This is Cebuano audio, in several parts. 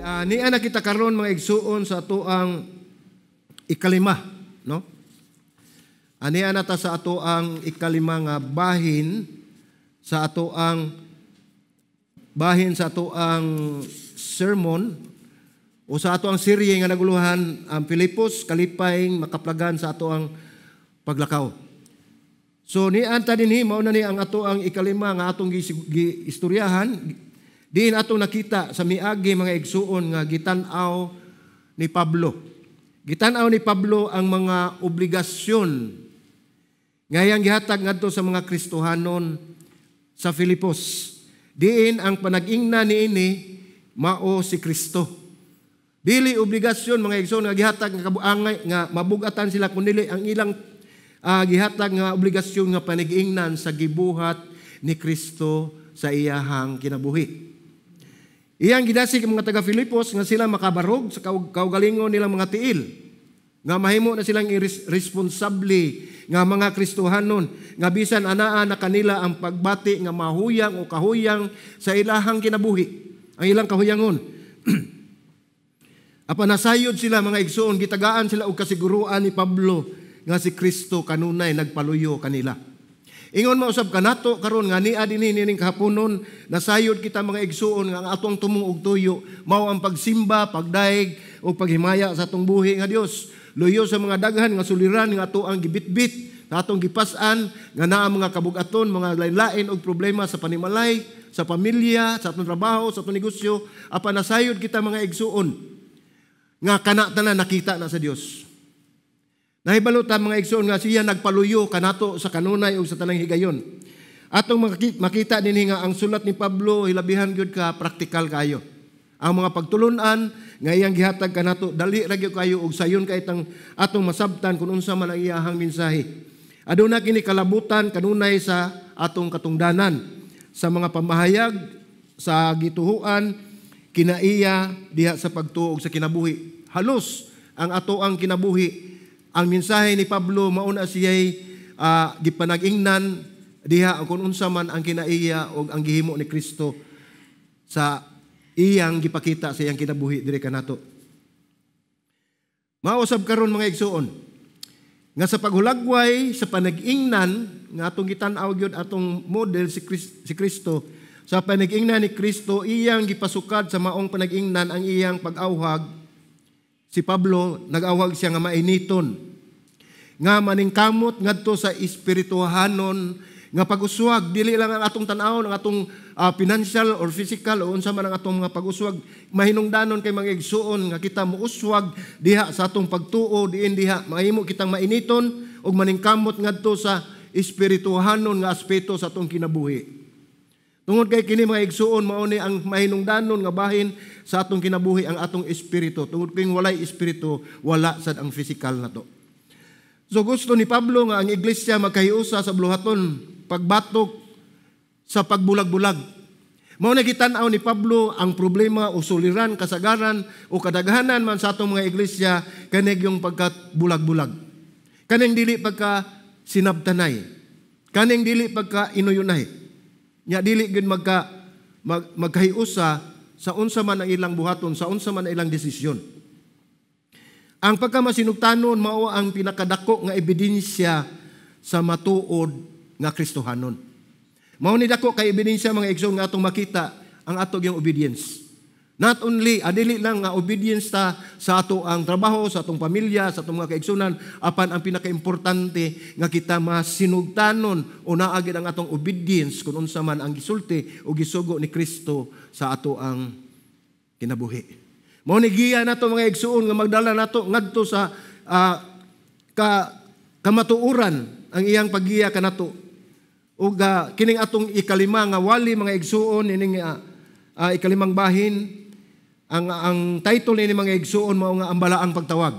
Niya na kita karon, mga igsuon, sa atoang ikalima, no? Ania na ta sa atoang ikalima nga bahin sa atoang bahin sa atoang sermon o sa atoang serye nga naguluhan ang Filipos, kalipay makaplagan sa atoang paglakaw. So nian ta dinhi, mao na ni ang atoang ikalima nga atong giistoryahan, diin atong nakita sa miagi, mga igsuon, nga gitan-aw ni Pablo. Gitan-aw ni Pablo ang mga obligasyon nga iyang gihatag ngadto sa mga Kristohanon sa Filipos, diin ang panag-ingna niini mao si Kristo. Dili obligasyon, mga igsoon, nga gihatag nga kabuangay nga mabugatan sila, kundi ang ilang gihatag nga obligasyon nga panag-ingnan sa gibuhat ni Kristo sa iyahang kinabuhi. Iyang gidasig ang mga taga Filipos nga sila makabarog sa kaugalingon nilang mga tiil, nga mahimo na silang responsable nga mga Kristohanon, nga bisan anaa na kanila ang pagbati nga mahuyang o kahuyang sa ilahang kinabuhi, ang ilang kahuyangon. Apan nasayod sila, mga igsoon, gitagaan sila og kasiguruan ni Pablo nga si Kristo kanunay nagpaluyo kanila. Ingon mausab kanato karon nga nia dinhi nining kahaponon, nasayod kita, mga igsuon, nga ang atong tumong og tuyo mao ang pagsimba, pagdaig ug paghimaya sa atong buhi nga Dios. Luyo sa mga daghan nga suliran nga ato ang gibitbit, sa atong gipas-an nga naa mga kabugaton, mga lain-lain og problema sa panimalay, sa pamilya, sa atong trabaho, sa atong negosyo, apan nasayod kita, mga igsuon, nga kana tanan nakita na sa Dios. Nahibalo ta, mga igsoon, nga siya nagpaluyo kanato sa kanunay ug sa tanang higayon. Atong makita dinhi nga ang sulat ni Pablo hilabihan gyud ka praktikal kayo. Ang mga pagtulun-an nga iyang gihatag kanato dali ra gyud kayo ug sayon kay tang atong masabtan kung unsa man ang iyahang mensahe. Aduna kini kalabutan kanunay sa atong katungdanan sa mga pamahayag sa gituhuan kinaiya diha sa pagtuo sa kinabuhi. Halos ang ato ang kinabuhi, ang mensahe ni Pablo mauna siya'y gipanag-ingnan diha kung unsa man ang kinaiya o ang gihimo ni Kristo sa iyang gipakita sa iyang kinabuhi diri kanato. Mausab karon, mga igsuon, nga sa paghulagway sa panag-ingnan nga atong gitan-aw gyud atong model si Kristo, sa panag-ingnan ni Kristo, iyang gipasukad sa maong panag-ingnan ang iyang pag-awhag. Si Pablo, nag-awhag siya nga mainiton, nga maningkamot ngadto sa espirituhanon nga pag-uswag. Dili lang ang atong tan-awon, ang atong financial or physical o unsa man ang atong mga pag-uswag. Mahinungdanon kay, mga igsuon, nga kita mouswag diha sa atong pagtuo, diin diha mahimo kitang mainiton ug maningkamot ngadto sa espirituhanon nga aspeto sa atong kinabuhi. Tungod kay kini, mga igsuon, mao ni ang mahinungdanon nga bahin sa atong kinabuhi, ang atong espiritu. Tungod kay walay espiritu, wala sad ang physical nato. So gusto ni Pablo nga ang iglesia magkahiusa sa buluhaton pagbatok sa pagbulag-bulag. Mao na gitan-aw ni Pablo ang problema o suliran, kasagaran o kadaghanan man sa atong mga iglesia kanig yung pagkabulag-bulag. Kaning dili pagka sinabtanay. Kaning dili pagka inuyunay. Nya dili gyud magkahiusa sa unsa man ang ilang buhaton, sa unsa man ang ilang desisyon. Ang pagkamasinugtanon mao ang pinakadako nga ebidensya sa matuod nga Kristohanon. Mao ni dako kay ebidensya, mga igsoon, nga atong makita ang ato yung obedience. Not only, adili lang nga obedience ta sa ato ang trabaho, sa atong pamilya, sa atong mga kaigsunan, apan ang pinakaimportante nga kita masinugtanon o naa gyud ang atong obedience kung unsa man ang gisulti o gisugo ni Kristo sa ato ang kinabuhi. Mao ni giya nato, mga igsuon, nga magdala nato ngadto sa kamatuoran ang iyang paggiya kanato. Ug kining atong ikalima nga wali, mga igsuon, ining ikalimang bahin, ang title nini, mga igsuon, mao nga ang balaang pagtawag.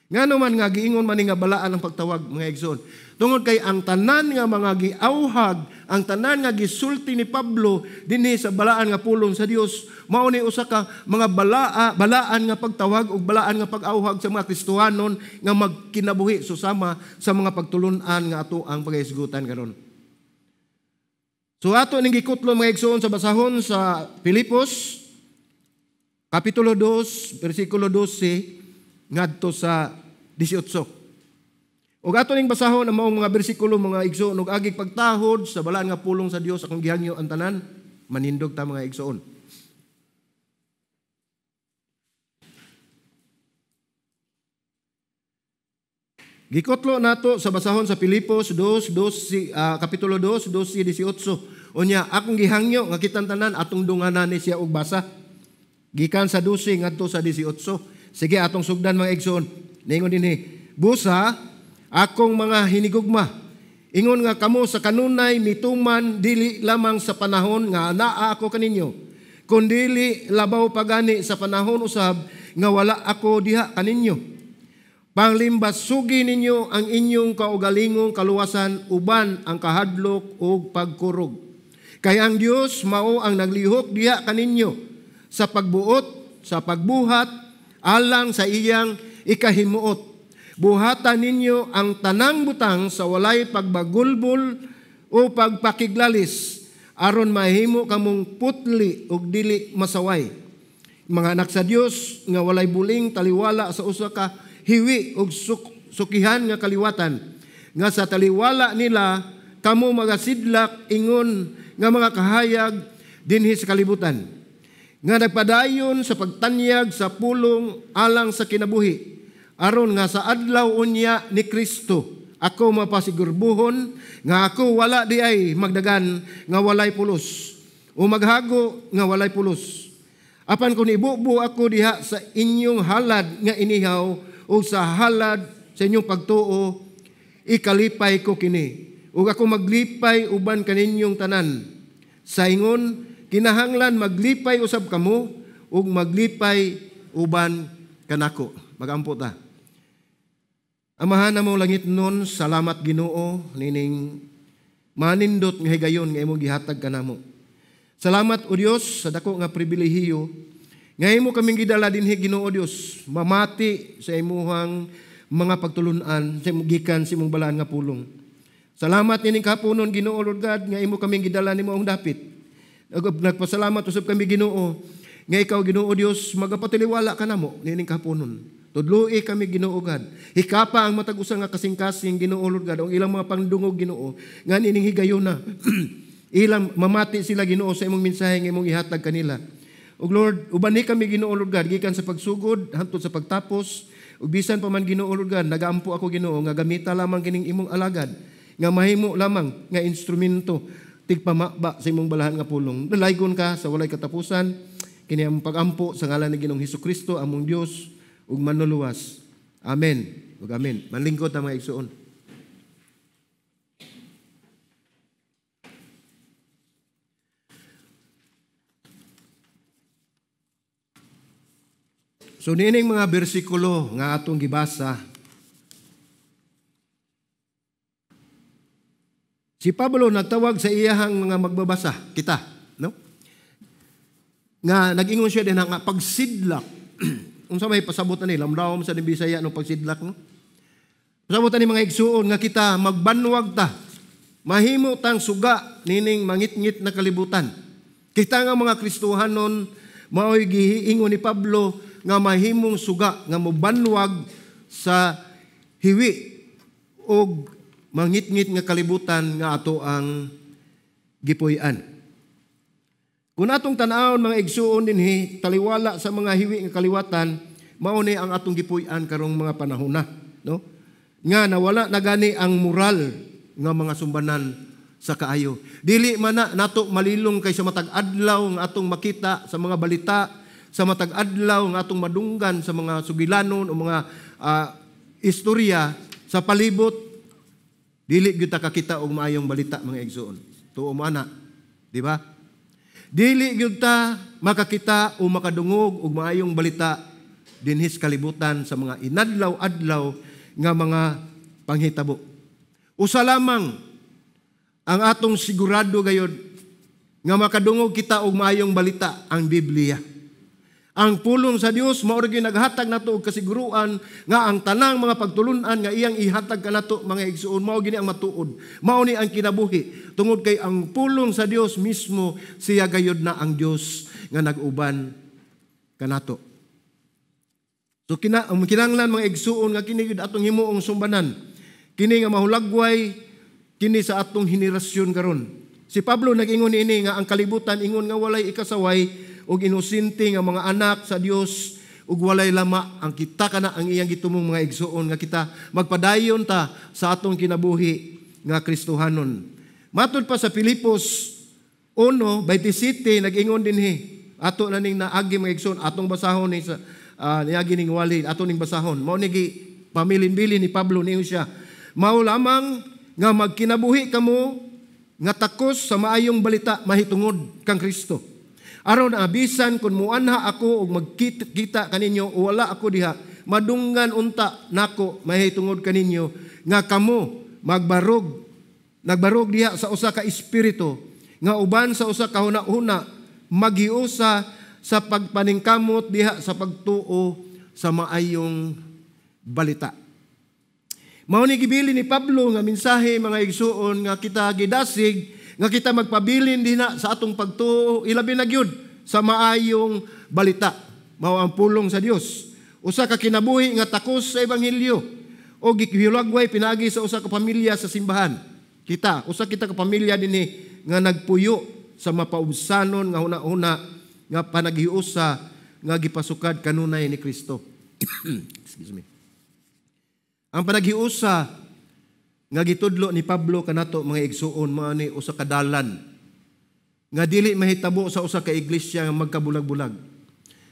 Ngano man nga giingon man nga balaan ang pagtawag, mga igsuon? Tungod kay ang tanan nga mga giauhag, ang tanan nga gisulti ni Pablo dinhi sa balaan nga pulong sa Dios, mao ni usa ka mga balaan nga pagtawag ug balaan nga pag-auhag sa mga Kristohanon nga magkinabuhi susama sa mga pagtulun-an nga ato ang pagahisgutan karon. So ato ning gikutlo, mga igsuon, sa basahon sa Filipos. Kapitulo 2, versikulo 12 ngadto sa 18. Ug ato ning basahon ang maong mga bersikulo, mga igsoon, ug agig pagtahod sa balaan nga pulong sa Dios akong gihangyo ang tanan, manindog ta, mga igsoon. Gikotlo nato sa basahon sa Filipos 2, 12, kapitulo 2, 12, 18. Unya, akong gihangyo nga kitang tanan atong dunganan ni siya og basa. Gikan sa 12 ngadto sa 18. Sige, atong sugdan, mga igsoon. Ningon dinhi, busa akong mga hinigugma, ingon nga kamo sa kanunay mituman dili lamang sa panahon nga naa ako kaninyo, kundili labaw pagani sa panahon usab nga wala ako diha kaninyo. Panglimbasugi ninyo ang inyong kaugalingong kaluwasan uban ang kahadlok ug pagkurog. Kay ang Dios mao ang naglihok diha kaninyo sa pagbuot, sa pagbuhat, alang sa iyang ikahimuot. Buhatan ninyo ang tanang butang sa walay pagbagulbol o pagpakiglalis, aron mahimo kamong putli ug dili masaway. Mga anak sa Dios nga walay buling taliwala sa usa ka hiwi og sukihan nga kaliwatan, nga sa taliwala nila kamo magasidlak ingon nga mga kahayag dinhi sa kalibutan, nga nagpadayon sa pagtanyag sa pulong alang sa kinabuhi, aron nga sa adlaw unya ni Kristo ako mapasigurbuhon nga ako wala di ay magdagan nga walay pulos o maghago nga walay pulos. Apan kung ibubo ako diha sa inyong halad nga inihaw o sa halad sa inyong pagtuo, ikalipay ko kini, ug ako maglipay uban kaninyong tanan. Sa ingon, kinahanglan maglipay usab kamo ug maglipay uban kanako. Magampo ta. Amahan namo langit nun, salamat Ginoo nining manindot nga higayon nga imong gihatag kanamo. Salamat o Dios sa dako nga pribilehiyo nga imo kaming gidala dinhi, Ginoo Dios, mamati sa imuhang mga pagtulun-an sa imong gikan sa imong balaan nga pulong. Salamat nining kahaponon, Ginoo Lord God, nga imo kaming gidala nimo ang dapit. Nagpasalamat usab kami, Ginoo, nga ikaw, Ginoo Dios, magapatiliwala kanamo nining kahaponon. Tudloi kami, Ginoo God. Hikapa ang matag usa nga kasing-kasing, Ginoo Lord God, ang ilang mga pangdungog, Ginoo, nga nining higayona. Ilang mamati sila, Ginoo, sa imong mensahe nga imong ihatag kanila. Ug Lord, uban ni kami, Ginoo Lord God, gikan sa pagsugod hangtod sa pagtapos. Ug bisan pa man, Ginoo Lord God, nagaampo ako, Ginoo, nga gamita lamang kining imong alagad, nga mahimo lamang nga instrumento tigpamaba sa imong balahan nga pulong. Dalaygon ka sa walay katapusan. Kini ang pagampo sa ngalan ni Ginoong Hesukristo, among Dios ug manluluwas. Amen. Ug amen. Manlingkod ta, mga igsoon. So niining mga bersikulo nga atong gibasa, si Pablo nagtawag sa iyahang mga magbabasa, kita, no? Nga nag-ingon siya din nga pagsidlak. Unsa may pasabot ani lamdawom sa Bisaya no pagsidlak, no? Pasabot ani, mga igsuon, nga kita magbanwag ta. Mahimo tang suga nining mangitngit na kalibutan. Kita nga mga Kristohanon maoy giingon ni Pablo nga mahimong suga nga mobanwag sa hiwi og mangitngit nga kalibutan nga ato ang gipuy-an. Kung atong tan-awon, mga igsuon, dinhi taliwala sa mga hiwi nga kaliwatan, mao ni ang atong gipuy-an karong mga panahon na, no? Nga nawala na gani ang moral nga mga sumbanan sa kaayo. Dili man na nato malilong kay sa matag adlaw nga atong makita sa mga balita, sa matag adlaw nga atong madunggan sa mga sugilanon o mga istorya sa palibot, dili gyud ta kakita og maayong balita, mga igsoon. Tuo mo ana, di ba? Dili gyud ta makakita o makadungog og maayong balita dinhi sa kalibutan sa mga inadlaw-adlaw nga mga panghitabo. Usa lamang ang atong sigurado gayod nga makadungog kita og maayong balita, ang Biblia. Ang pulong sa Dios mao ra gyud naghatag nato og kasiguruan nga ang tanang mga pagtulun-an nga iyang ihatag kanato, mga igsuon, mao gini ang matuod, mao ni ang kinabuhi, tungod kay ang pulong sa Dios mismo siya gayud na ang Dios nga nag-uban kanato. So kinahanglan, mga igsuon, nga kini gyud atong himuong sumbanan. Kini nga mahulagway kini sa atong henerasyon karon. Si Pablo nag-ingon ini nga ang kalibutan ingon nga walay ikasaway ug inosente nga mga anak sa Dios ug walay lama. Ang kita kana ang iyang gitumong, mga igsuon, nga kita magpadayon ta sa atong kinabuhi nga Kristohanon. Matud pa sa Filipos 1:27, nag-ingon dinhi. Ato na ning naagi, mga igsuon, atong basahon ni sa niagi ning wali, ato ning basahon. Mao ni gi pamilin-bilin ni Pablo. Niingon siya, "Mao lamang nga magkinabuhi kamo nga takos sa maayong balita mahitungod kang Kristo. Aron bisan kung muanha ako ug magkita kaninyo o wala ako diha, madunggan unta nako mahitungod kaninyo nga kamo magbarog nagbarog diha sa usa ka espiritu nga uban sa usa ka huna-huna, maghiusa sa pagpaningkamot diha sa pagtuo sa maayong balita." Mao ni gibilin ni Pablo nga mensahe, mga igsuon, nga kita gidasig nga kita magpabilin dinha sa atong pagtuo, ilabi na gyud sa maayong balita. Mao ang pulong sa Dios. Usa ka kinabuhi nga takos sa ebanghelyo o gihulagway pinaagi sa usa ka pamilya sa simbahan. Kita, usa kita ka pamilya dinhi nga nagpuyo sa mapaubsanon nga huna-huna nga panaghiusa nga gipasukad kanunay ni Kristo. Excuse me. Ang panaghiusa nga gitudlo ni Pablo kanato, mga igsuon, mao ni usa ka dalan nga dili mahitabo sa usa ka iglesia nga magkabulag-bulag.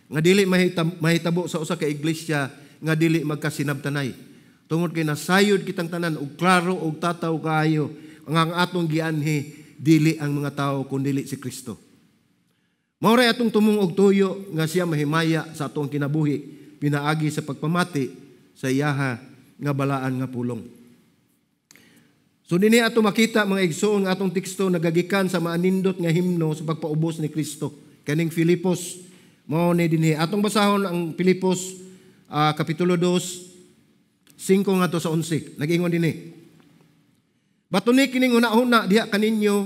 Nga dili mahitabo sa usa ka iglesia nga dili magkasinabtanay. Tungod kay nasayod kitang tanan og klaro og tataw kaayo ang atong gianhi dili ang mga tao kundili si Kristo. Mao ray atong tumong og tuyo nga siya mahimaya sa atong kinabuhi pinaagi sa pagpamati sa iyaha nga balaan nga pulong. So dinhi ato makita, mga igsoon, nga atong teksto nagagikan sa maanindot nga himno sa pagpaubos ni Kristo kaning Filipos. Mao ni dinhi atong basahon ang Filipos kapitulo 2, 5 ngadto sa 11. Nag-ingon dinhi, "Batuni kining huna-huna diha kaninyo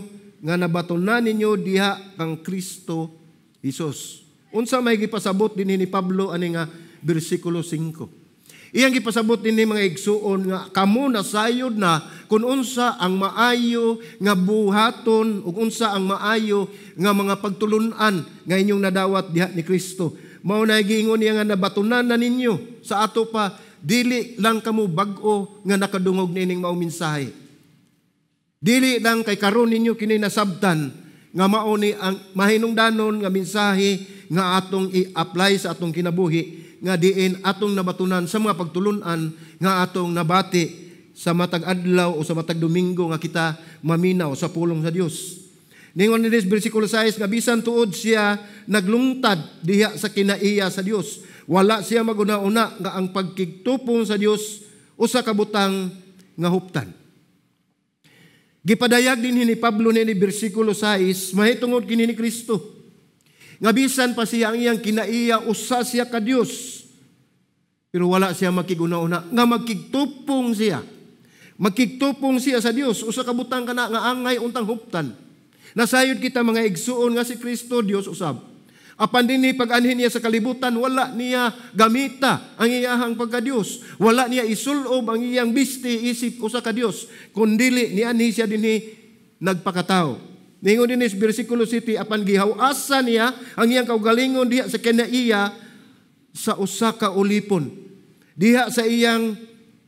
nga nabatunan ninyo diha kang Kristo Hesus." Unsa may gipasabot dinhi ni Pablo ani nga bersikulo 5? Iyang gipasabot dinhi, mga igsuon, nga kamo nasayod na kung unsa ang maayo nga buhaton ug unsa ang maayo nga mga pagtulun-an nga inyong nadawat diha ni Kristo. Mao na giingon niya nga nabatunan na ninyo sa ato pa, dili lang kamo bag-o nga nakadungog nining maong mensahe. Dili lang kay karon ninyo kini nasabtan nga mao ni ang mahinungdanon nga mensahe nga atong i-apply sa atong kinabuhi, nga diin atong nabatunan sa mga pagtulunan nga atong nabati sa matag adlaw o sa matag Domingo nga kita maminaw sa pulong sa Dios. Ningon ni bersikulo 6 nga bisan tuod siya naglungtad diha sa kinaiya sa Dios, wala siya maguna-una nga ang pagkigtupong sa Dios usa ka butang nga huptan. Gipadayag din ni Pablo ni bersikulo 6 mahitungod kini ni Kristo. Nga bisan pa siya ang iyang kinaiya, usa siya ka Dios, pero wala siya makiguna-una nga magkigtupong siya. Magkigtupong siya sa Dios, usa ka butang kana nga angay untang huptan. Nasayod kita, mga igsuon, nga si Kristo Dios usab. Apan dinhi pag-anhi niya sa kalibutan, wala niya gamita ang iyahang pagka-Dios. Wala niya isulob ang iyang bisti isip usa ka Dios. Kundili nianhi siya dinhi nagpakatao. Ningon dinhi sa bersikulo 7, apan gihaw-asa niya ang iyang kaugalingon diha sa kinaiya sa usa ka ulipon. Diha sa iyang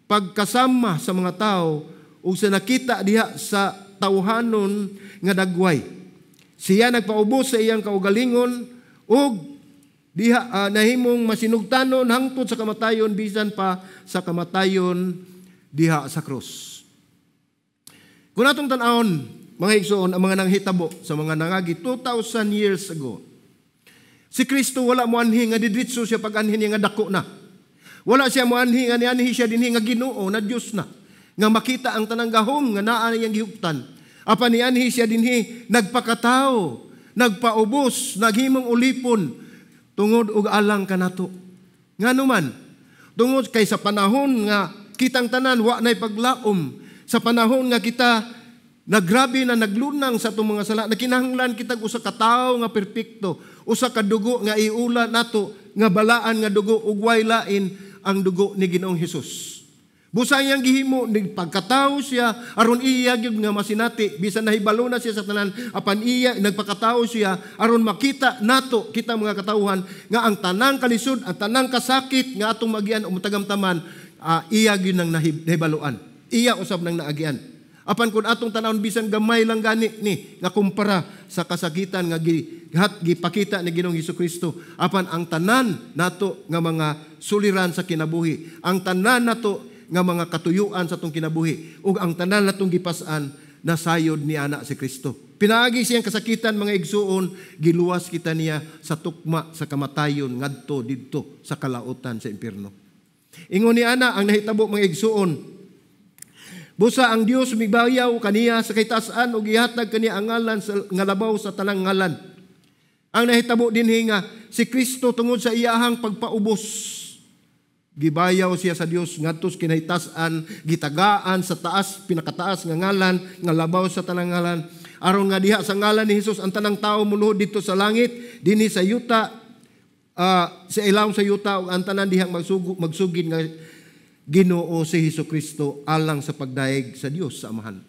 pagkasama sa mga tao ug sa nakita diha sa tawhanon nga dagway. Siya nagpaubos sa iyang kaugalingon ug diha nahimong masinugtanon hangtod sa kamatayon, bisan pa sa kamatayon diha sa krus. Kung atong tan-awon, mga igsoon, ang mga nanghitabo sa mga nangagi 2,000 years ago, si Kristo wala moanhi nga didritso siya pag-anhi niya nga dako na. Wala siya moanhi nga nianhi siya dinhi nga Ginoo na, Dios na, nga makita ang tanang gahom nga naa niyang gihuptan. Apan nianhi siya dinhi nagpakatao, nagpaubos, naghimong ulipon tungod og alang kanato. Ngano man? Tungod kay sa panahon nga kitang tanan wa nay paglaom, sa panahon nga kita nagrabe na naglunang sa atong mga sala, nakinahanglan kitag usa ka tawo nga perpekto, usa ka dugo nga iula nato. nga balaan nga dugo ug way lain ang dugo ni Ginoong Hesus. Busa iyang gihimo nagpagkatawo siya aron iya gyud nga masinati bisan nahibalo na siya sa tanan, apan iya nagpakatawo siya aron makita nato kita mga katawhan nga ang tanang kalisod, ang tanang kasakit nga atong magian o matagamtaman, iya gyud nang nahibaluan. Iya usab nang naagian. Apan kung atong tanawon, bisan gamay lang gani ni nga kumpara sa kasakitan nga gipakita ni Ginoong Hesukristo, apan ang tanan nato nga mga suliran sa kinabuhi, ang tanan nato nga mga katuyuan sa atong kinabuhi, ug ang tanan natong gipas-an, nasayod ni ana si Kristo. Pinaagi siyang kasakitan, mga igsuon, giluwas kita niya sa tukma sa kamatayon ngadto didto sa kalautan sa impierno. Ingon ni ana ang nahitabo, mga igsuon. Busa ang Dios mibayaw kaniya sa kahitaas-an ug gihatag kaniya ang ngalan nga labaw sa tanang ngalan. Ang nahitabo dinhi nga si Kristo, tungod sa iyahang pagpaubos, gibayaw siya sa Dios ngadto sa kinahitasan, gitagaan sa taas, pinakataas nga ngalan nga labaw sa tanang ngalan, aron nga diha sa ngalan ni Hesus ang tanang tawo muluhod didto sa langit, dinhi sa yuta, sa ilawom sa yuta, ug ang tanan dihang magsugid nga Ginoo si Hesus Kristo alang sa pagdayeg sa Dios sa Amahan.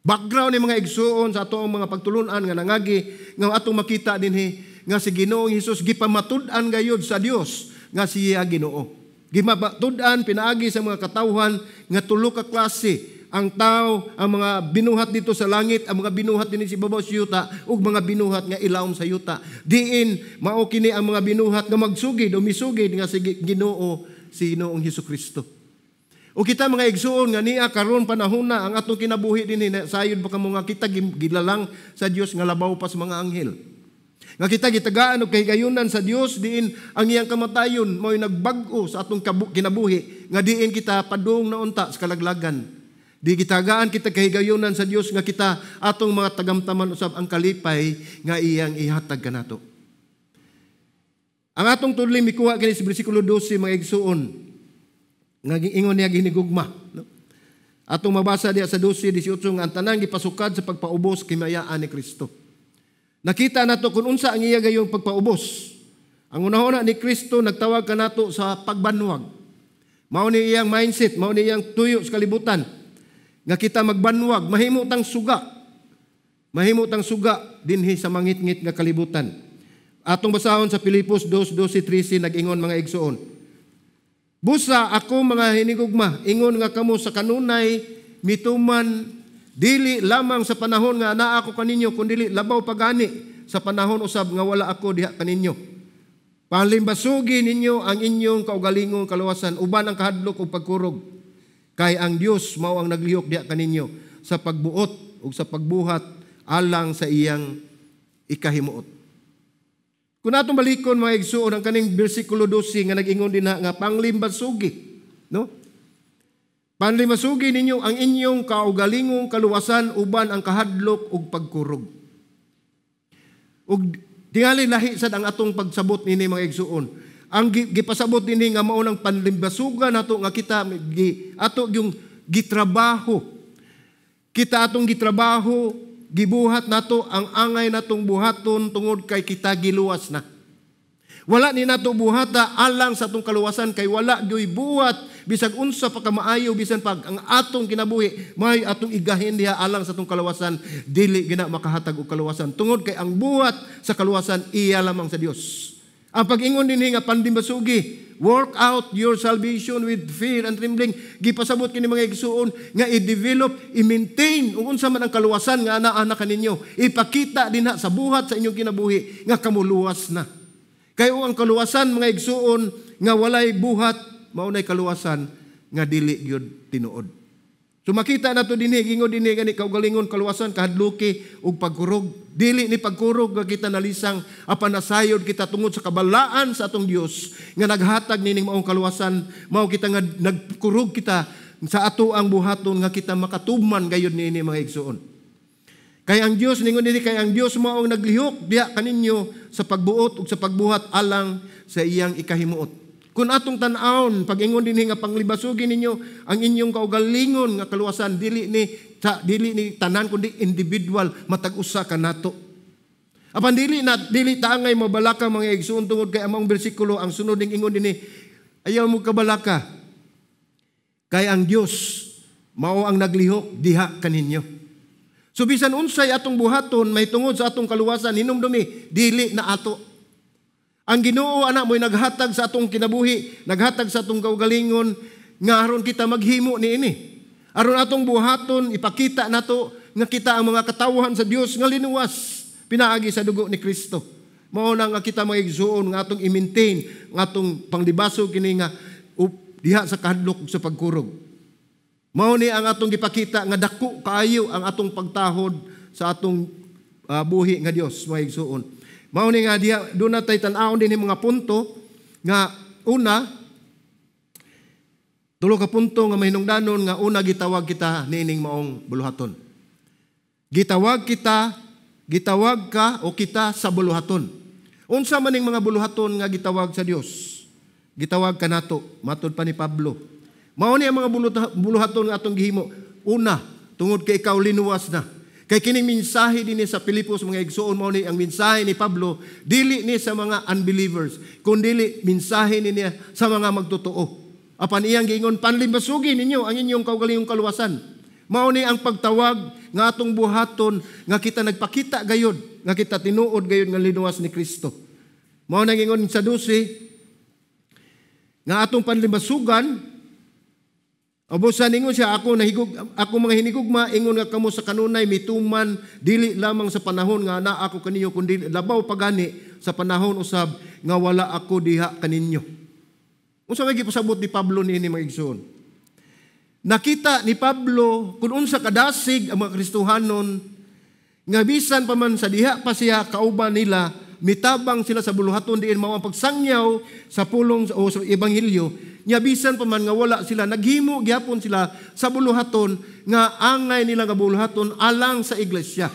Background ni, mga igsuon, sa atong mga pagtulunan nga nangagi nga atong makita dinhi nga si Ginoong Hesus gipamatud-an gayud sa Dios nga siya Ginoo. Gimatud-an pinaagi sa mga katawhan nga tulo ka klase ang tao, ang mga binuhat didto sa langit, ang mga binuhat dinhi sa ibabaw sa yuta, ug mga binuhat nga ilawom sa yuta. Diin mao kini ang mga binuhat nga magsugid o misugid nga si Ginoo si Ginoong Hesus Kristo. O kita, mga igsuon, nga niya karon panahon na ang atong kinabuhi dinhi, sayod ba kamo nga kita gilalang sa Dios nga labaw pa sa mga anghel? Nga kita gitagaan og kahigayunan sa Dios diin ang iyang kamatayon mao'y nagbag-o sa atong kinabuhi nga diin kita padung na unta sa kalaglagan. Di gitagaan kita kahigayunan sa Dios nga kita atong mga tagamtaman usab ang kalipay nga iyang ihatag kanato. Ang atong tudli mikuha kini sa bersikulo 12, mga igsuon, nga ingon niya ginigugma, no? Atong mabasa diya sa 12:18 nga ang tanang gipasukad sa pagpaubos kimayaan ni Kristo. Nakita nato kung unsa ang iya gayong pagpaubos. Ang unahuna ni Kristo, nagtawag kanato sa pagbanwag. Mao ni iyang mindset, mao ni iyang tuyo sa kalibutan. Nga kita magbanwag, mahimo tang suga. Mahimo tang suga dinhi sa mangitngit nga kalibutan. Atong basahon sa Filipos 2:12-13, nag-ingon, mga igsuon. "Busa ako, mga hinigugma, ingon nga kamo sa kanunay mituman, dili lamang sa panahon nga naa ako kaninyo, kundi labaw pagani sa panahon usab nga wala ako diha kaninyo. Panlimbasugi ninyo ang inyong kaugalingong kaluwasan uban ang kahadlok ug pagkurog. Kay ang Dios mao ang naglihok diha kaninyo sa pagbuot ug sa pagbuhat alang sa iyang ikahimuot." Kung atong balikon, mga igsuon, ang kaning bersikulo 12 nga nag-ingon din na nga panglimbasugi, no? Panlimbasugi ninyo ang inyong kaugalingong kaluwasan uban ang kahadlok ug pagkurog. Ug tingali lahi sad ang atong pagsabot nini, mga igsuon. Ang gipasabot dinhi nga mao nang panlimbasugan nato nga kita ato yung gitrabaho. Kita atong gitrabaho, gibuhat nato ang angay natong buhaton tungod kay kita giluwas na. Wala ni nato buhata alang sa atong kaluwasan kay wala gyoy buhat bisag unsa pa ka maayo, bisan pag ang atong kinabuhi may atong igahin diha alang sa atong kaluwasan, dili gina makahatag og kaluwasan tungod kay ang buhat sa kaluwasan iya lamang sa Dios. Ang pag-ingon dinhi nga panlimbasugi, work out your salvation with fear and trembling, gipasabot kini, mga igsuon, nga i-develop, i-maintain ug unsa man ang kaluwasan nga ana-ana kaninyo. Ipakita dinha sa buhat sa inyong kinabuhi nga kamuluwas na. Kay ang kaluwasan, mga igsuon, nga walay buhat, mao nay kaluwasan nga dili gyud tinuod. So makita nato dinhi, ingon dinhi gani kaugalingon kaluwasan, kahadluki ug pagkurog. Dili ni pagkurog nga kita nalisang, apan nasayod kita tungod sa kabalaan sa atong Dios nga naghatag nining maong kaluwasan, mao kita nga nagkurog kita sa ato ang buhaton nga kita makatuman gayud niini, mga igsuon. Kay ang Dios, ningon dinhi, kay ang Dios mao ang naglihok diha kaninyo sa pagbuot ug sa pagbuhat alang sa iyang ikahimuot. Kung atong tan-awon, pag-ingon dinhi nga panglibasugi ninyo ang inyong kaugalingon nga kaluwasan, dili ni tanan kundi individual, matag usa kanato. Apan dili na dili ta angay mabalaka, mga igsuon, tungod kay ang maong bersikulo ang sunod ning ingon dinhi, "Ayaw mo kabalaka kay ang Dios mao ang naglihok diha kaninyo." So bisan unsay atong buhaton may tungod sa atong kaluwasan, hinumdumi, dili na ato. Ang Ginoo ana mo'y naghatag sa atong kinabuhi, naghatag sa atong kaugalingon nga aron kita maghimo niini. Aron atong buhaton, ipakita nato nga kita ang mga katawhan sa Dios nga linuwas pinaagi sa dugo ni Kristo. Mao na nga kita, mga igsuon, nga atong i-maintain, nga atong panglibasog kini nga diha sa kahadlok ug sa pagkurog. Mao ni ang atong gipakita nga dako kaayo ang atong pagtahod sa atong buhi nga Dios, mga igsuon. Mao ni nga diha duna tay tan-awon din mga punto nga una, tulo ka punto nga mahinungdanon nga una, gitawag kita niining maong buluhaton. Gitawag kita, gitawag ka o kita sa buluhaton. Unsa man ning mga buluhaton nga gitawag sa Dios? Gitawag kanato, matod pa ni Pablo. Mao ni ang mga buluhaton nga atong gihimo. Una, tungod kay ikaw linuwas na. Kay kining mensahe dinhi sa Pilipos, mga igsuon, mao ni ang mensahe ni Pablo, dili ni sa mga unbelievers, kundi mensahe ni niya sa mga magtotoo. Apan iyang giingon, "Panlimbasugi ninyo ang inyong kaugalingong kaluwasan." Mao ni ang pagtawag nga atong buhaton nga kita nagpakita gayod nga kita tinuod gayod nga linuwas ni Kristo. Mao nang ingon sa 12 nga atong panlimbasugan. Ubusan ingon siya, "Ako nahigug ako mga hinigugma, ingon nga kamo sa kanunay mituman dili lamang sa panahon nga naa ako kaninyo, kundi labaw pagani sa panahon usab nga wala ako diha kaninyo." Unsa may gipasabot ni Pablo niini, mga igsoon? Nakita ni Pablo kung unsa kadasig ang mga Kristohanon nga bisan pa man sa diha pa siya kauban nila, mitabang sila sa buluhaton diin mao ang pagsangyaw sa pulong o sa ebanghelyo nya. Bisan pa man nga wala sila, naghimo gyapon sila sa buluhaton nga angay nila nga buluhaton alang sa iglesia.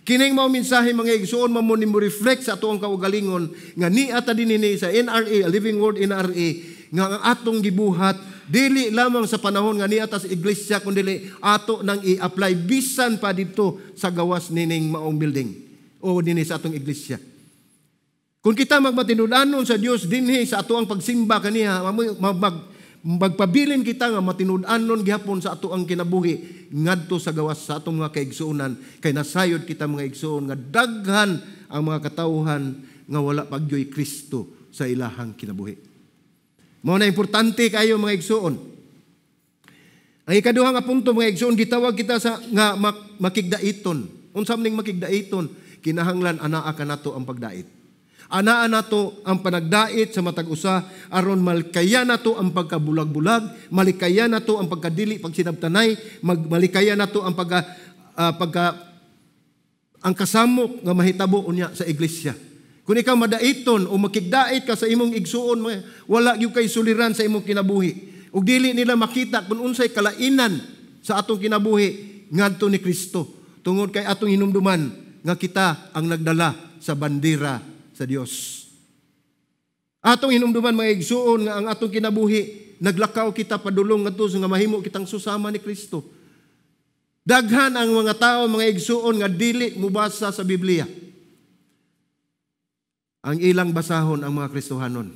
Kining mao mensahe, mga igsuon, mao ni mo reflect sa atoang kaugalingon nga niata dinhi sa NRA, a Living Word NRA, nga ang atong gibuhat dili lamang sa panahon nga niata sa iglesia, kundi ato nang i-apply bisan pa dito sa gawas nining maong building o dinhi sa atong iglesia. Kung kita magmatinud-anon sa Dios dinhi sa atoang pagsimba kaniya, magpabilin kita nga matinud-anon gihapon sa atoang kinabuhi ngadto sa gawas sa atong mga kaigsuonan, kay nasayod kita, mga igsuon, nga daghan ang mga katawhan nga wala pagyoy Kristo sa ilahang kinabuhi. Mao na importante kayo, mga igsuon. Ang ikaduha nga punto, mga igsuon, gitawag kita sa nga makigdaiton. Unsa man ning makigdaiton? Kinahanglan anaa kanato ang pagdait. Anaa nato ang panagdait sa matag usa aron malikayan nato ang pagkabulag-bulag, malikayan nato ang pagkadili pagsinabtanay, malikayan nato ang pagka, ah, pagka ang kasamok nga mahitabo unya sa iglesia. Kung ikaw madaiton o makigdait ka sa imong igsuon, wala gyud kay suliran sa imong kinabuhi. Ug dili nila makita kung unsay kalainan sa atong kinabuhi ngadto ni Kristo. Tungod kay atong hinumduman nga kita ang nagdala sa bandera sa Dios. Atong hinumduman, mga igsuon, nga ang atong kinabuhi naglakaw kita padulong ngadto sa nga mahimo kitang susama ni Kristo. Daghan ang mga tao, mga igsuon, nga dili mubasa sa Biblia. Ang ilang basahon ang mga Kristohanon.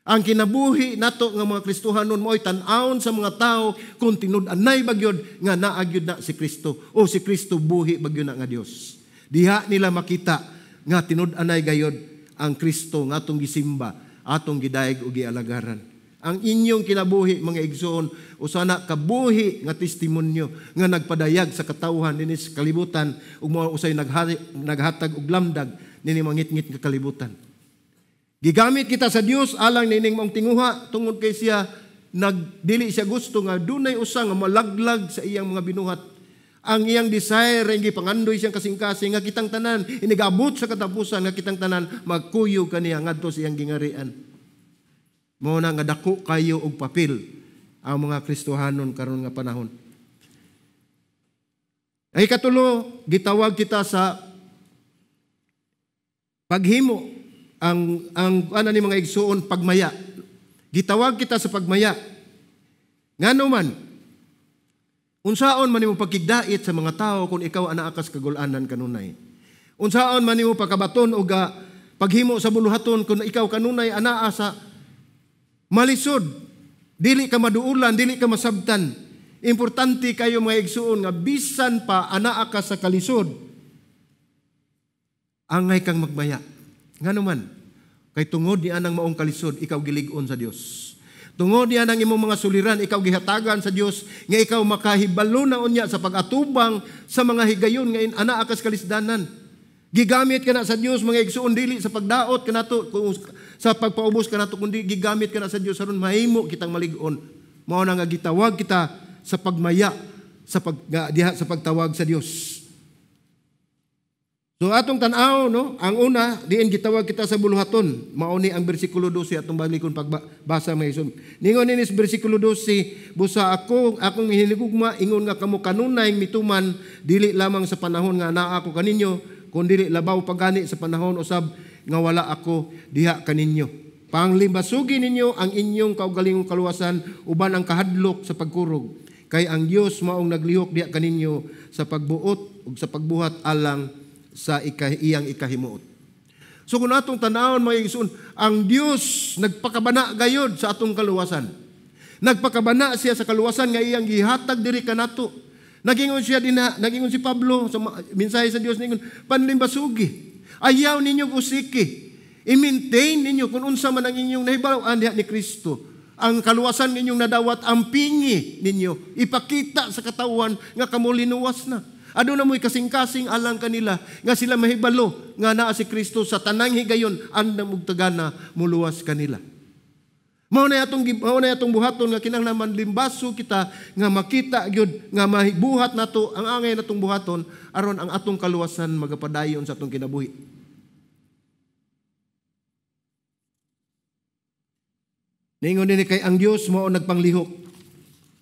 Ang kinabuhi nato nga mga Kristohanon mo'y tan-awon sa mga tao kung tinud-anay bagyod nga naa gyud na si Kristo o si Kristo buhi bagyod na nga Dios. Diha nila makita nga tinud-anay gayod ang Kristo nga atong gisimba, atong gidayeg ug gialagaran. Ang inyong kinabuhi, mga igsoon, usana kabuhi nga testimonyo nga nagpadayag sa katawhan dinhi sa kalibutan ug mao usay naghatag og lamdag nini mangitngit nga kalibutan. Gigamit kita sa Dios alang nining maong tinguha tungod kay siya nagdili siya gusto nga dunay usa nga malaglag sa iyang mga binuhat. Ang iyang desire ang gipangandoy siyang kasing-kasing nga kitang tanan inigabot sa katapusan, nga kitang tanan magkuyog kaniya ngadto sa iyang gingarian. Mao na nga dako kayo og papel ang mga Kristohanon karon nga panahon. Ay ikatulo, gitawag kita sa paghimo, ang ano ni, mga igsuon, pagmaya. Gitawag kita sa pagmaya. Ngano man, unsaon man nimo pagkigdait sa mga tao kung ikaw anaa kas kagul-anan kanunay? Unsaon man nimo pagkabaton og paghimo sa buluhaton kung ikaw kanunay anaa sa malisod, dili ka maduulan, dili ka masabtan. Importante kayo mga igsuon nga bisan pa anaa ka sa kalisod, angay kang magmaya. Ngano man, kay tungod ni anang maong kalisod, ikaw gilig-on sa Dios. Tungod niya ng imong mga suliran, ikaw gihatagan sa Dios nga ikaw makahibalo na unya sa pag-atubang sa mga higayon nga anaa ka sa kalisdanan. Gigamit ka na sa Dios mga igsuon, dili sa pagdaot kanato, sa pagpaubos kanato, kundi gigamit ka na sa Dios aron mahimo kitang malig-on. Mao na nga gitawag kita sa pagmaya sa pag diha sa pagtawag sa Dios. So atong tan-aw, no, ang una diin gitawag kita sa buluhaton, mao ni ang bersikulo 12 atong balikon pagbasa mga igsoon. Ningon niini sa bersikulo 12, busa ako akong hinigugma ingon nga kamo kanunay mituman dili lamang sa panahon nga naa ako kaninyo, kundi labaw pagani sa panahon usab nga wala ako diha kaninyo. Panglimbasugi ninyo ang inyong kaugalingong kaluwasan uban ang kahadlok sa pagkurog, kay ang Dios maong naglihok diha kaninyo sa pagbuot ug sa pagbuhat alang sa iyang ikahimuot. So kung atong tan-awon mga igsoon, ang Dios nagpakabana gayod sa atong kaluwasan. Nagpakabana siya sa kaluwasan nga iyang gihatag diri kanato. Nagingon siya dinha, nagingon si Pablo sa mensahe sa Dios, ningon panlimbasugi. Ayaw ninyo usiki. I-maintain ninyo kung unsa man ang inyong nahibaw-an diha ni Kristo. Ang kaluwasan ninyong nadawat, ang pingi ninyo ipakita sa katawhan nga kamo linuwas na. Aduna mo'y kasing-kasing alang kanila nga sila mahibalo nga naa si Kristo sa tanang higayon andam og tagana muluwas kanila. Mao na atong buhaton nga kinahanglan manlimbaso kita nga makita gyud nga mahibuhat nato ang angay natong buhaton aron ang atong kaluwasan magapadayon sa atong kinabuhi. Ningon dinhi kay ang Dios mao nagpanglihok.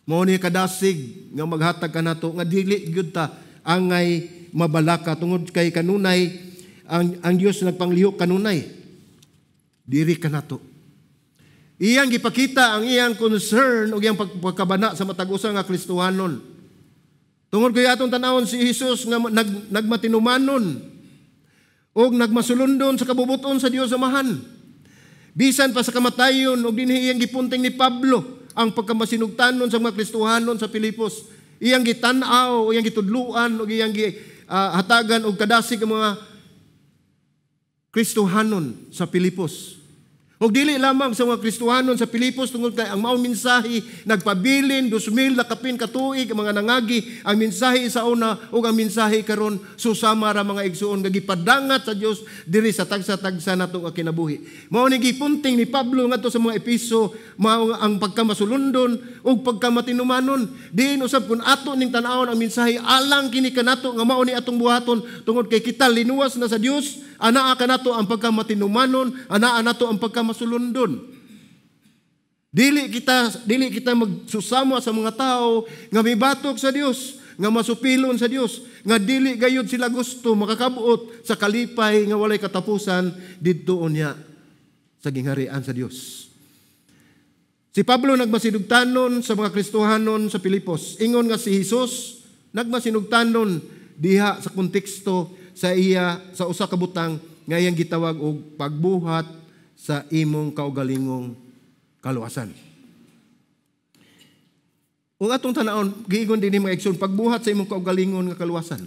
Mao ni kadasig nga maghatag kanato nga dili gyud ta angay mabalaka tungod kay kanunay ang Dios nagpanglihok kanunay diri kanato. Iyang gipakita ang iyang concern ug iyang pagkabana sa matag usa nga Kristohanon. Tungod kay atong tan-awon si Jesus nga nagmatinumanon ug nagmasulundon sa kabubuton sa Dios Amahan. Bisan pa sa kamatayon ug dinhi iyang gipunting ni Pablo ang pagkamasinugtanon sa mga Kristohanon sa Pilipos. Iyang gitan-aw, iyang gitudluan ug iyang hatagan og kadasig ang mga Kristohanon sa Pilipos. Og dili lamang sa mga Kristohanon sa Pilipos tungod kay ang maong mensahe nagpabilin 2000 na kapin katuig ang mga nangagi ang mensahe sa una ug ang mensahe karon susama ra mga igsuon nga gipadangat sa Dios diri sa tagsa-tagsa nato nga kinabuhi. Mao ni gipunting ni Pablo ngadto sa mga Episo mao ang pagkamasulundon ug pagkamatinumanon. Diin usab kun ato ning tan-awon ang mensahe alang kini kanato nga mao ni atong buhaton tungod kay kita linuwas na sa Dios, anaa kanato ang pagkamatinumanon, anaa nato ang pagkamasulundon. Dili kita magsusama sa mga tao nga mibatok sa Dios, nga masupilon sa Dios, nga dili gayud sila gusto makakabuot sa kalipay nga walay katapusan didto unya sa gingharian sa Dios. Si Pablo nagmasinugtanon sa mga Kristohanon sa Pilipos. Ingon nga si Jesus nagmasinugtanon diha sa konteksto sa iya sa usa ka butang nga iyang gitawag og pagbuhat sa imong kaugalingong kaluwasan. Ug atong tan-awon giingon dinhi mga igsoon, pagbuhat sa imong kaugalingon nga kaluwasan.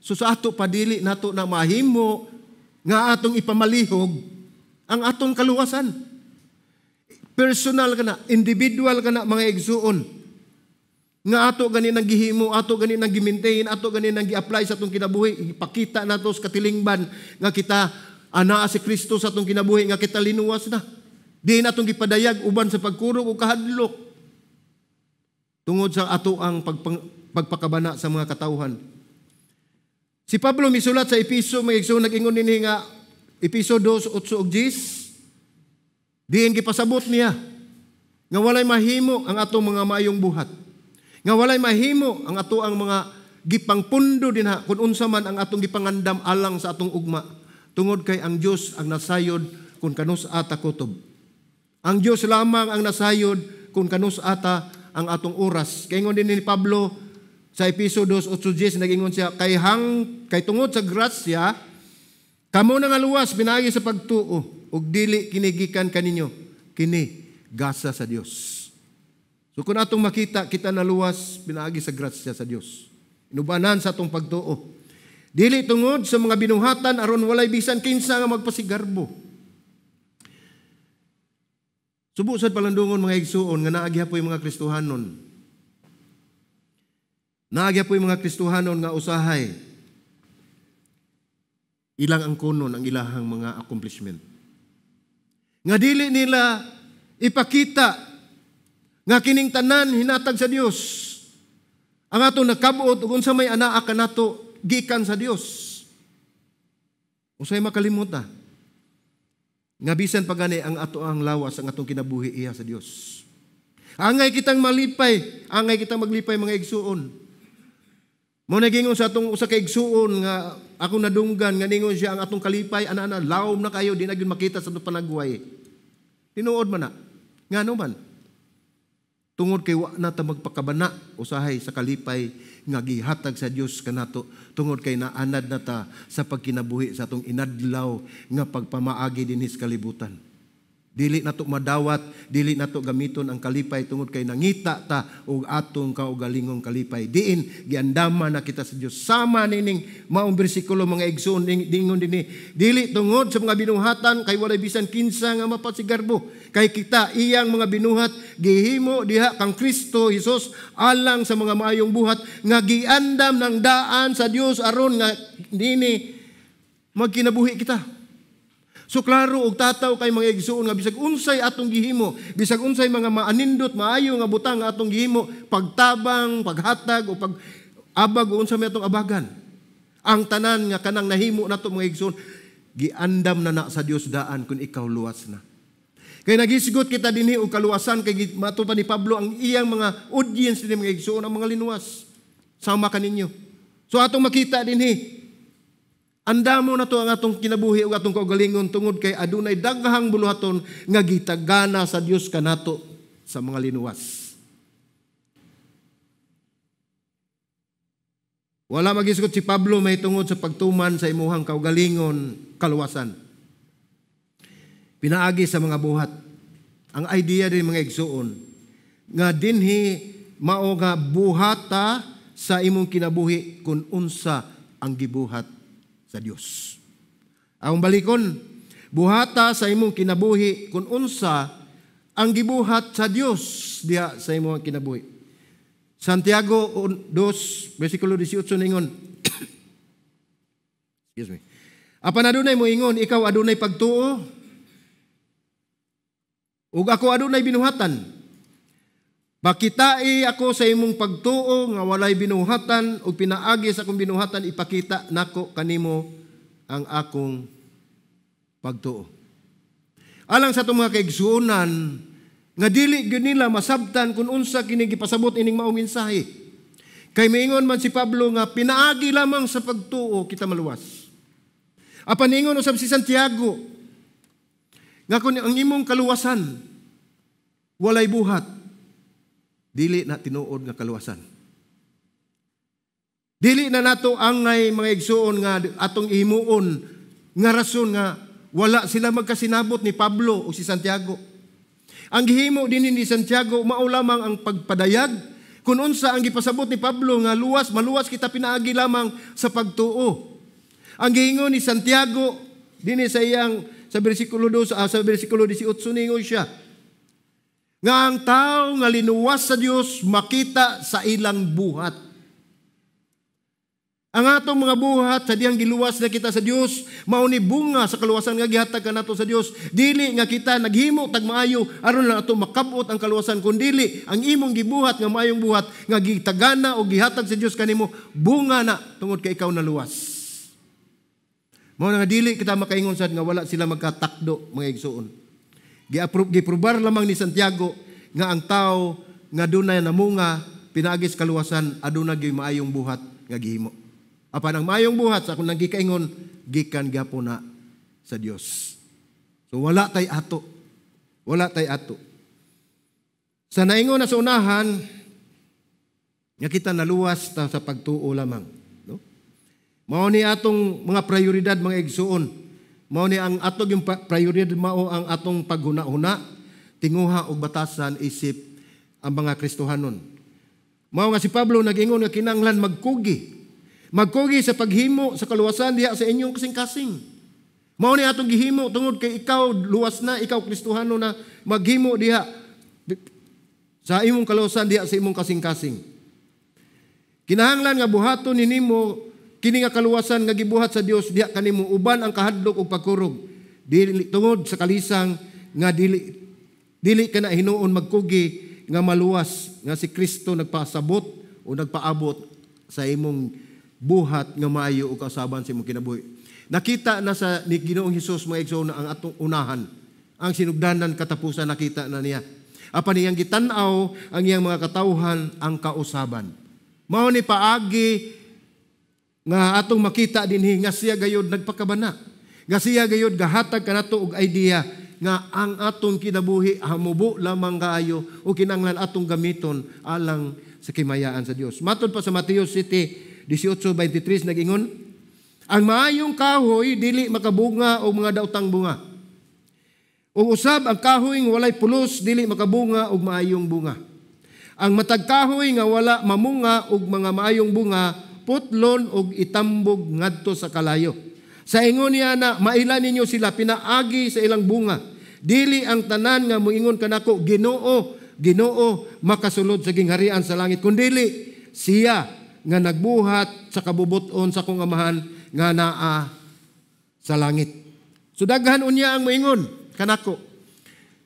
So sa ato padili nato na mahimo nga atong ipamalihog ang atong kaluwasan. Personal kana, individual kana mga igsoon. Nga ato gani nang gihimo, ato gani nang gi-maintain, ato gani nang gi-apply sa atong kinabuhi, ipakita nato sa katilingban nga kita anaa si Kristo sa atong kinabuhi, nga kita linuwas na. Di natong gipadayag uban sa pagkurog o kahadlok tungod sa ato ang pagpakabana sa mga katawhan. Si Pablo misulat sa Episo, mga igsoon, nag-ingon dinhi nga Episo 2:8-10, diin gipasabot niya nga walay mahimo ang atong mga maayong buhat, nga walay mahimo ang ato ang mga gipangpundo dinha kung unsa man ang atong gipangandam alang sa atong ugma, tungod kay ang Dios ang nasayod kung kanus ata kutob. Ang Dios lamang ang nasayod kung kanus ata ang atong oras. Kay ingon din ni Pablo Sa Epeso 2:8-10, nagingon siya, kay tungod sa grasya kamo na nga luwas pinaagi sa pagtuo, ug dili kini gikan kaninyo, kini gasa sa Dios. So kung atong makita, kita naluwas pinaagi sa grasya sa Dios. Inubanan sa atong pagtuo. Dili tungod sa mga binuhatan, aron walay bisan kinsa nga magpasigarbo. Subo sad palandungon, mga igsuon, nga naa gyapoy mga Kristohanon. Naa gyapoy mga Kristohanon nga usahay ilang ang kunon ang ilahang mga accomplishment. Nga dili nila ipakita nga kining tanan hinatag sa Dios. Ang atong nakabot ug unsa may anaa kanato gikan sa Dios. Usay makalimot na nga bisan pa gani ang ato ang lawas, ang atong kinabuhi, iya sa Dios. Angay kitang malipay, angay kitang maglipay, mga igsuon. Mao na sa atong usa ka igsuon nga ako nadunggan nga ningon siya, ang atong kalipay ana-ana lawom na kayo, di na gyud makita sa atong panagway. Tinuod man na. Ngano man? Tungod kay wa na ta magpakabana usahay sa kalipay nga gihatag sa Dios kanato, tungod kay naanad na ta sa pagkinabuhi sa atong inadlaw nga pagpamaagi dinhi sa kalibutan. Dili nato madawat, dili nato gamiton ang kalipay tungod kay nangita ta og atong kaugalingong kalipay. Diin giandama na kita sa Dios. Sama nining maong bersikulo, mga igsoon, dingon dinhi, dili tungod sa mga binuhatan, kay walay bisan kinsa nga mapasigarbo. Kay kita iyang mga binuhat, gihimo diha kang Kristo Hesus alang sa mga maayong buhat nga giandam ng daan sa Dios aron nga nini magkinabuhi kita. So klaro og tataw kay, mga igsuon, nga bisag unsay atong gihimo, bisag unsay mga maanindot, maayo nga butang nga atong gihimo, pagtabang, paghatag o pag-abag o unsa may atong abagan. Ang tanan nga kanang nahimo nato, mga igsuon, giandam na na sa Dios daan kung ikaw luwas na. Kay nagisgot kita dinhi og kaluwasan, kay mato pa ni Pablo ang iyang mga audience dinhi, mga igsuon, ang mga linuwas. Sama kaninyo. So atong makita dinhi, andamo na to ang atong kinabuhi ug atong kaugalingon tungod kay adunay daghang buluhaton nga gitagana sa Dios kanato sa mga linuwas. Wala magisgot si Pablo may tungod sa pagtuman sa imuhang kaugalingon kaluwasan. Pinaagi sa mga buhat. Ang idea din, mga igsuon, nga dinhi mao nga buhata sa imong kinabuhi kung unsa ang gibuhat sa Dios. Ang balikon, buhata sa imong kinabuhi kung unsa ang gibuhat sa Dios diha sa imong kinabuhi. Santiago 2 versikulo 18 ningon. Excuse me. Apan adunay moingon, "Ikaw adunay pagtuo ug ako adunay binuhatan. Pakitai ako sa imong pagtuo nga walay binuhatan, ug pinaagi sa akong binuhatan ipakita nako kanimo ang akong pagtuo." Alang sa atong mga kaigsuonan nga dili gyud nila masabtan kung unsa kini gipasabot ining maong mensahe. Kay miingon man si Pablo nga pinaagi lamang sa pagtuo kita maluwas. Apan ingon usab si Santiago nga kung ang imong kaluwasan walay buhat, dili na tinuod nga kaluwasan. Dili na nato angay, mga igsuon, nga atong ihimuon nga rason nga wala sila magkasinabot ni Pablo o si Santiago. Ang gihimo din ni Santiago mao lamang ang pagpadayag kung unsa ang gipasabot ni Pablo nga luwas, maluwas kita pinaagi lamang sa pagtuo. Ang gihingon ni Santiago dinhi sa iyang sa bersikulo 2, sa bersikulo 18, ningon siya nga ang tao nga linuwas sa Dios makita sa ilang buhat. Ang atong mga buhat sa dihang giluwas na kita sa Dios, mao ni bunga sa kaluwasan nga gihatag kanato sa Dios. Dili nga kita naghimo tag maayo aron lang ato makabot ang kaluwasan, kun dili ang imong gibuhat nga maayong buhat nga gitagana o gihatag sa Dios kanimo, bunga na tungod kay ikaw naluwas. Mao na nga dili kita makaingon sad nga wala sila magkatakdo, mga igsuon. Giaprobar lamang ni Santiago nga ang tao nga dunay namunga pinaagi sa kaluwasan aduna gyud maayong buhat nga gihimo. Apan ang maayong buhat sa akong nagikaingon gikan gyapon na sa Dios. So wala tay ato. Wala tay ato. Sa naingon na sa unahan, Nga kita naluwas ta sa pagtuo lamang, no? Mao ni atong mga prioridad, mga igsuon. Mao ni ang atong yung prioridad, mao ang atong paghuna-huna, tinguha og batasan isip ang mga Kristohanon. Mao nga si Pablo nag-ingon nga kinahanglan magkugi. Magkugi sa paghimo sa kaluwasan diha sa inyong kasing-kasing. Mao ni atong gihimo tungod kay ikaw luwas na, ikaw Kristohano na, maghimo diha sa imong kaluwasan diha sa imong kasing-kasing. Kinahanglan nga buhaton nimo kini nga kaluwasan nga gibuhat sa Dios diha kanimo uban ang kahadlok ug pagkurog. Dili tungod sa kalisang nga dili dili ka na hinuon magkugi nga maluwas nga si Kristo nagpasabot o nagpaabot sa imong buhat nga maayo ug kausaban sa imong kinabuhi. Nakita na sa ni Ginoong Hesus, mga igsoon, ang atong unahan, ang sinugdanan, katapusan, nakita na niya. Apan iyang gitan-aw ang iyang mga katawhan, ang kausaban. Mao ni paagi nga atong makita dinhi nga siya gayod nagpakabana. Nga siya gayod gahatag kanato og idea nga ang atong kinabuhi hamubo lamang kaayo o kinahanglan atong gamiton alang sa kimayaan sa Dios. Matod pa sa Mateo 7:18-23, nag-ingon, "Ang maayong kahoy dili makabunga og mga daotang bunga. Ug usab ang kahoy nga walay pulos dili makabunga og maayong bunga. Ang matag kahoy nga wala mamunga og mga maayong bunga, putlon og itambog ngadto sa kalayo. Sa ingon niya na maila ninyo sila pinaagi sa ilang bunga. Dili ang tanan nga moingon kanako, 'Ginoo, Ginoo,' makasulod sa gingharian sa langit, kundili siya nga nagbuhat sa kabubuton sa akong Amahan nga naa sa langit." So daghan unya ang moingon kanako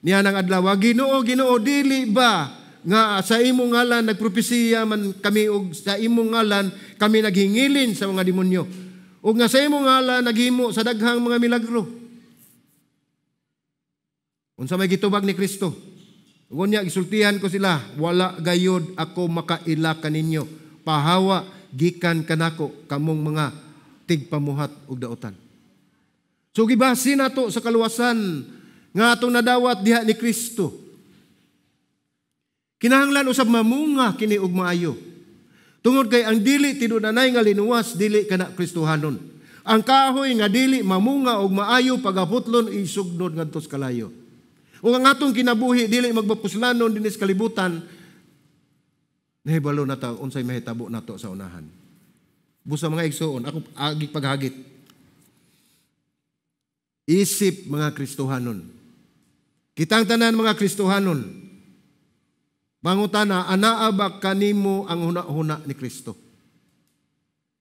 niya nang adlaw, 'Ginoo, Ginoo, dili ba nga sa imong ngalan nagpropesiya man kami og sa imong ngalan kami naghingilin sa mga demonyo ug nga sa imong ngalan naghimo sa daghang mga milagro?' Unsa may gitubag ni Kristo? Unya gisultihan ko sila, 'Wala gayod ako makaila kaninyo. Pahawa gikan kanako, kamong mga tigpamuhat og daotan.' So gibase nato sa kaluwasan nga atong nadawat diha ni Kristo. Kinahanglan usab mamunga kini og maayo. Tungod kay ang dili tinud-anay nga linuwas, dili kana Kristohanon. Ang kahoy nga dili mamunga og maayo, pagaputlon, isugnod ngadto sa kalayo. Ug ang atong kinabuhi dili magmapuslanon dinhi sa kalibutan, nahibalo na ta unsay mahitabo nato sa unahan. Busa, mga igsuon, ako agi paghagit. Isip mga Kristohanon. Kitang tanan mga Kristohanon, pangutana, anaa ba kanimo ang huna-huna ni Kristo?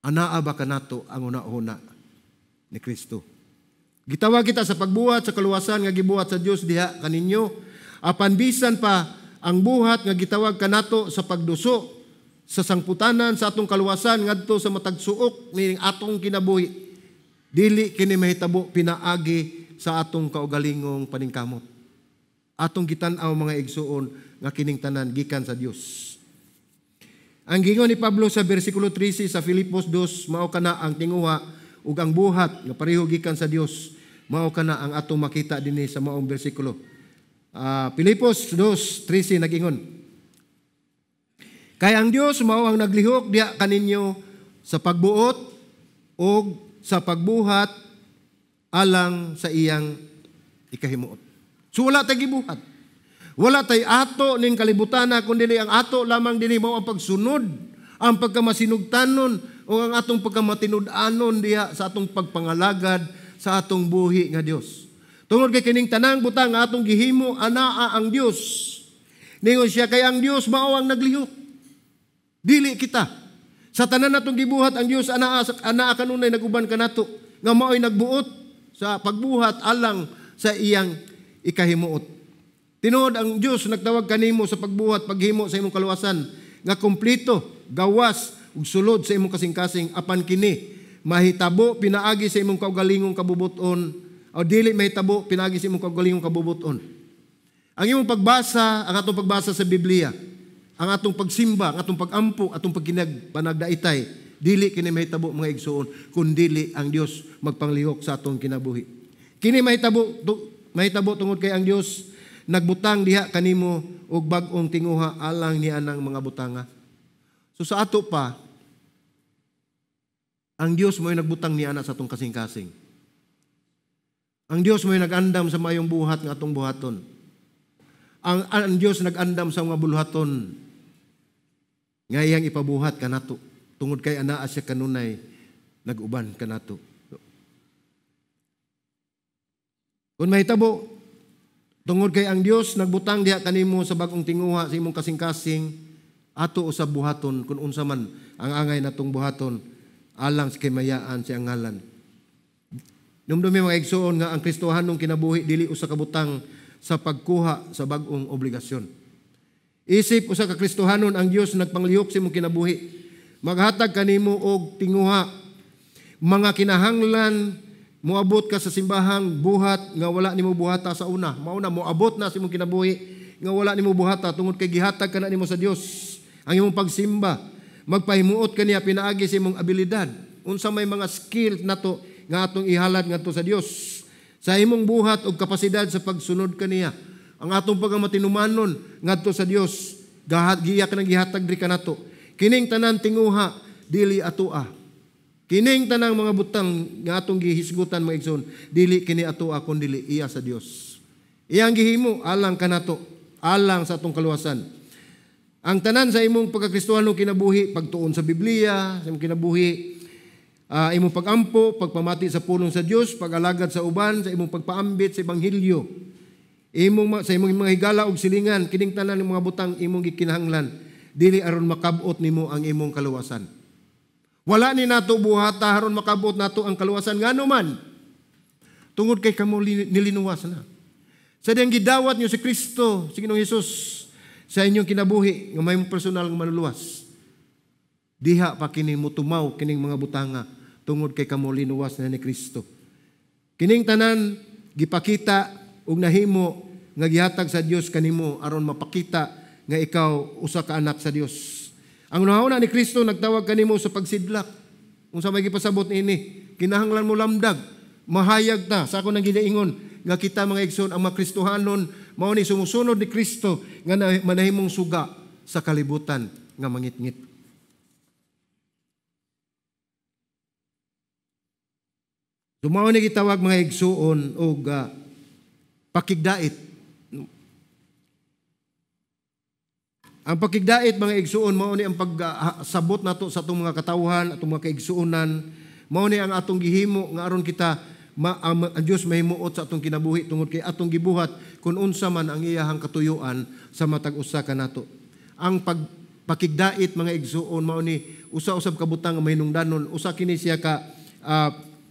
Anaa ba kanato ang huna-huna ni Kristo? Gitawag kita sa pagbuhat sa kaluwasan nga gibuhat sa Dios diha kaninyo. Apan bisan pa ang buhat nga gitawag kanato sa pagduso sa sangputanan sa atong kaluwasan ngadto sa matag suok ni atong kinabuhi, dili kini mahitabo pinaagi sa atong kaugalingong paningkamot. Atong gitan-aw, mga igsuon, nga kining tanan gikan sa Dios. Ang gingon ni Pablo sa bersikulo 13 sa Filipos 2, mao kana ang tinguha ug ang buhat nga pareho gikan sa Dios. Mao kana ang atong makita dinhi sa maong bersikulo. Filipos 2:13 nag-ingon, "Kay ang Dios mao ang naglihok diha kaninyo sa pagbuot ug sa pagbuhat alang sa iyang ikahimuot." So wala tay gibuhat. Wala tay ato ning kalibutana kundi ang ato lamang dinhi mao ang pagsunod, ang pagkamasinugtanon o ang atong pagkamatinud-anon diha sa atong pagpangalagad sa atong buhi nga Dios. Tungod kay kining tanang butang nga atong gihimo, anaa ang Dios. Ningon siya, kay ang Dios mao ang naglihok. Dili kita. Sa tanan natong gibuhat, ang Dios anaa anaa kanunay naguban kanato nga mao'y nagbuot sa pagbuhat alang sa iyang ikahimuot. Tinuod ang Dios nagtawag kanimo sa pagbuhat, paghimo sa imong kaluwasan nga kompleto, gawas ug sulod sa imong kasing-kasing, apan kini mahitabo pinaagi sa imong kaugalingong kabubuton o dili mahitabo pinaagi sa imong kaugalingong kabubuton. Ang imong pagbasa, ang atong pagbasa sa Biblia, ang atong pagsimba, ang atong pagampo, atong pagkinag panagdaitay, dili kini mahitabo, mga igsuon, kun dili ang Dios magpanglihok sa atong kinabuhi. Kini mahitabo tungod kay ang Dios nagbutang diha kanimo og bag-ong tinguha alang niya ng mga butanga. So sa ato pa, ang Dios mo'y nagbutang ni ana sa atong kasing-kasing. Ang Dios mo'y nag-andam sa mayong buhat nga atong buhaton. Ang Dios nag-andam sa mga buluhaton nga iyang ipabuhat kanato tungod kay anaa siya kanunay nag-uban kanato. Kung mahitabo, tungod kay ang Dios nagbutang diha kanimo sa bag-ong tinguha sa imong kasing-kasing, ato usab buhaton kung unsa man ang angay natong buhaton alang sa kimayaan sa ngalan. Numdumi mga igsoon nga ang Kristohanong kinabuhi dili usa ka butang sa pagkuha sa bag-ong obligasyon. Isip usa ka Kristohanon, ang Dios nagpanglihok sa imong kinabuhi. Maghatag kanimo og tinguha, mga kinahanglan moabot ka sa simbahang buhat nga wala nimo buhata sa una. Mauna moabot na sa imong kinabuhi nga wala nimo buhata tungod kay gihatag ka na nimo sa Dios ang imong pagsimba. Magpahimuot kaniya pinaagi sa imong abilidad. Unsa may mga skill nato nga atong ihalad ngadto sa Dios. Sa imong buhat og kapasidad sa pagsunod kaniya. Ang atong pagkamatinumanon ngadto sa Dios, giya ka nang gihatag diri kanato. Kining tanan tinguha dili atoa. Kining tanang mga butang nga atong gihisgutan mga igsoon, dili kini atoa kun dili iya sa Dios. Iyang gihimo alang kanato, alang sa atong kaluwasan. Ang tanan sa imong pagkakristohano kinabuhi, pagtuon sa Biblia, sa imong kinabuhi, imong pagampo, pagpamati sa pulong sa Dios, pag-alagad sa uban, sa imong pagpaambit sa ebanghelyo, imong sa imong mga higala og silingan, kining tanan ng mga butang imong gikinahanglan dili aron makabot nimo ang imong kaluwasan. Wala ni nato buhata aron makabot nato ang kaluwasan ngano man tungod kay kamo nilinuwas na. Sa diyang gidawat niyo si Kristo, si Ginoong Hesus sa inyong kinabuhi nga may personal nga manluluwas. Diha pa kini motumaw kining mga butanga tungod kay kamo linuwas na ni Kristo. Kining tanan gipakita ug nahimo nga gihatag sa Dios kanimo aron mapakita nga ikaw usa ka anak sa Dios. Ang nauna ni Kristo nagtawag kanimo sa pagsidlak. Unsa may gipasabot niini, kinahanglan mo lamdag, mahayag ta sa ako nang ginaingon nga kita mga igsoon ang mga Kristohanon mao ni sumusunod ni Kristo nga manahimong suga sa kalibutan nga mangitngit. So mao ni gitawag mga igsoon og pakigdait. Ang pakigdait mga igsuon mao ni ang pagsabot nato sa atong mga katawhan, atong mga kaigsuonan, mao ni ang atong gihimo nga aron kita ang Dios mahimuot sa atong kinabuhi tungod kay atong gibuhat kun unsa man ang iyahang katuyuan sa matag usa kanato. Ang pagpakigdait mga igsuon mao ni usa-usab ka butang nga mahinungdanon, usa kini siya ka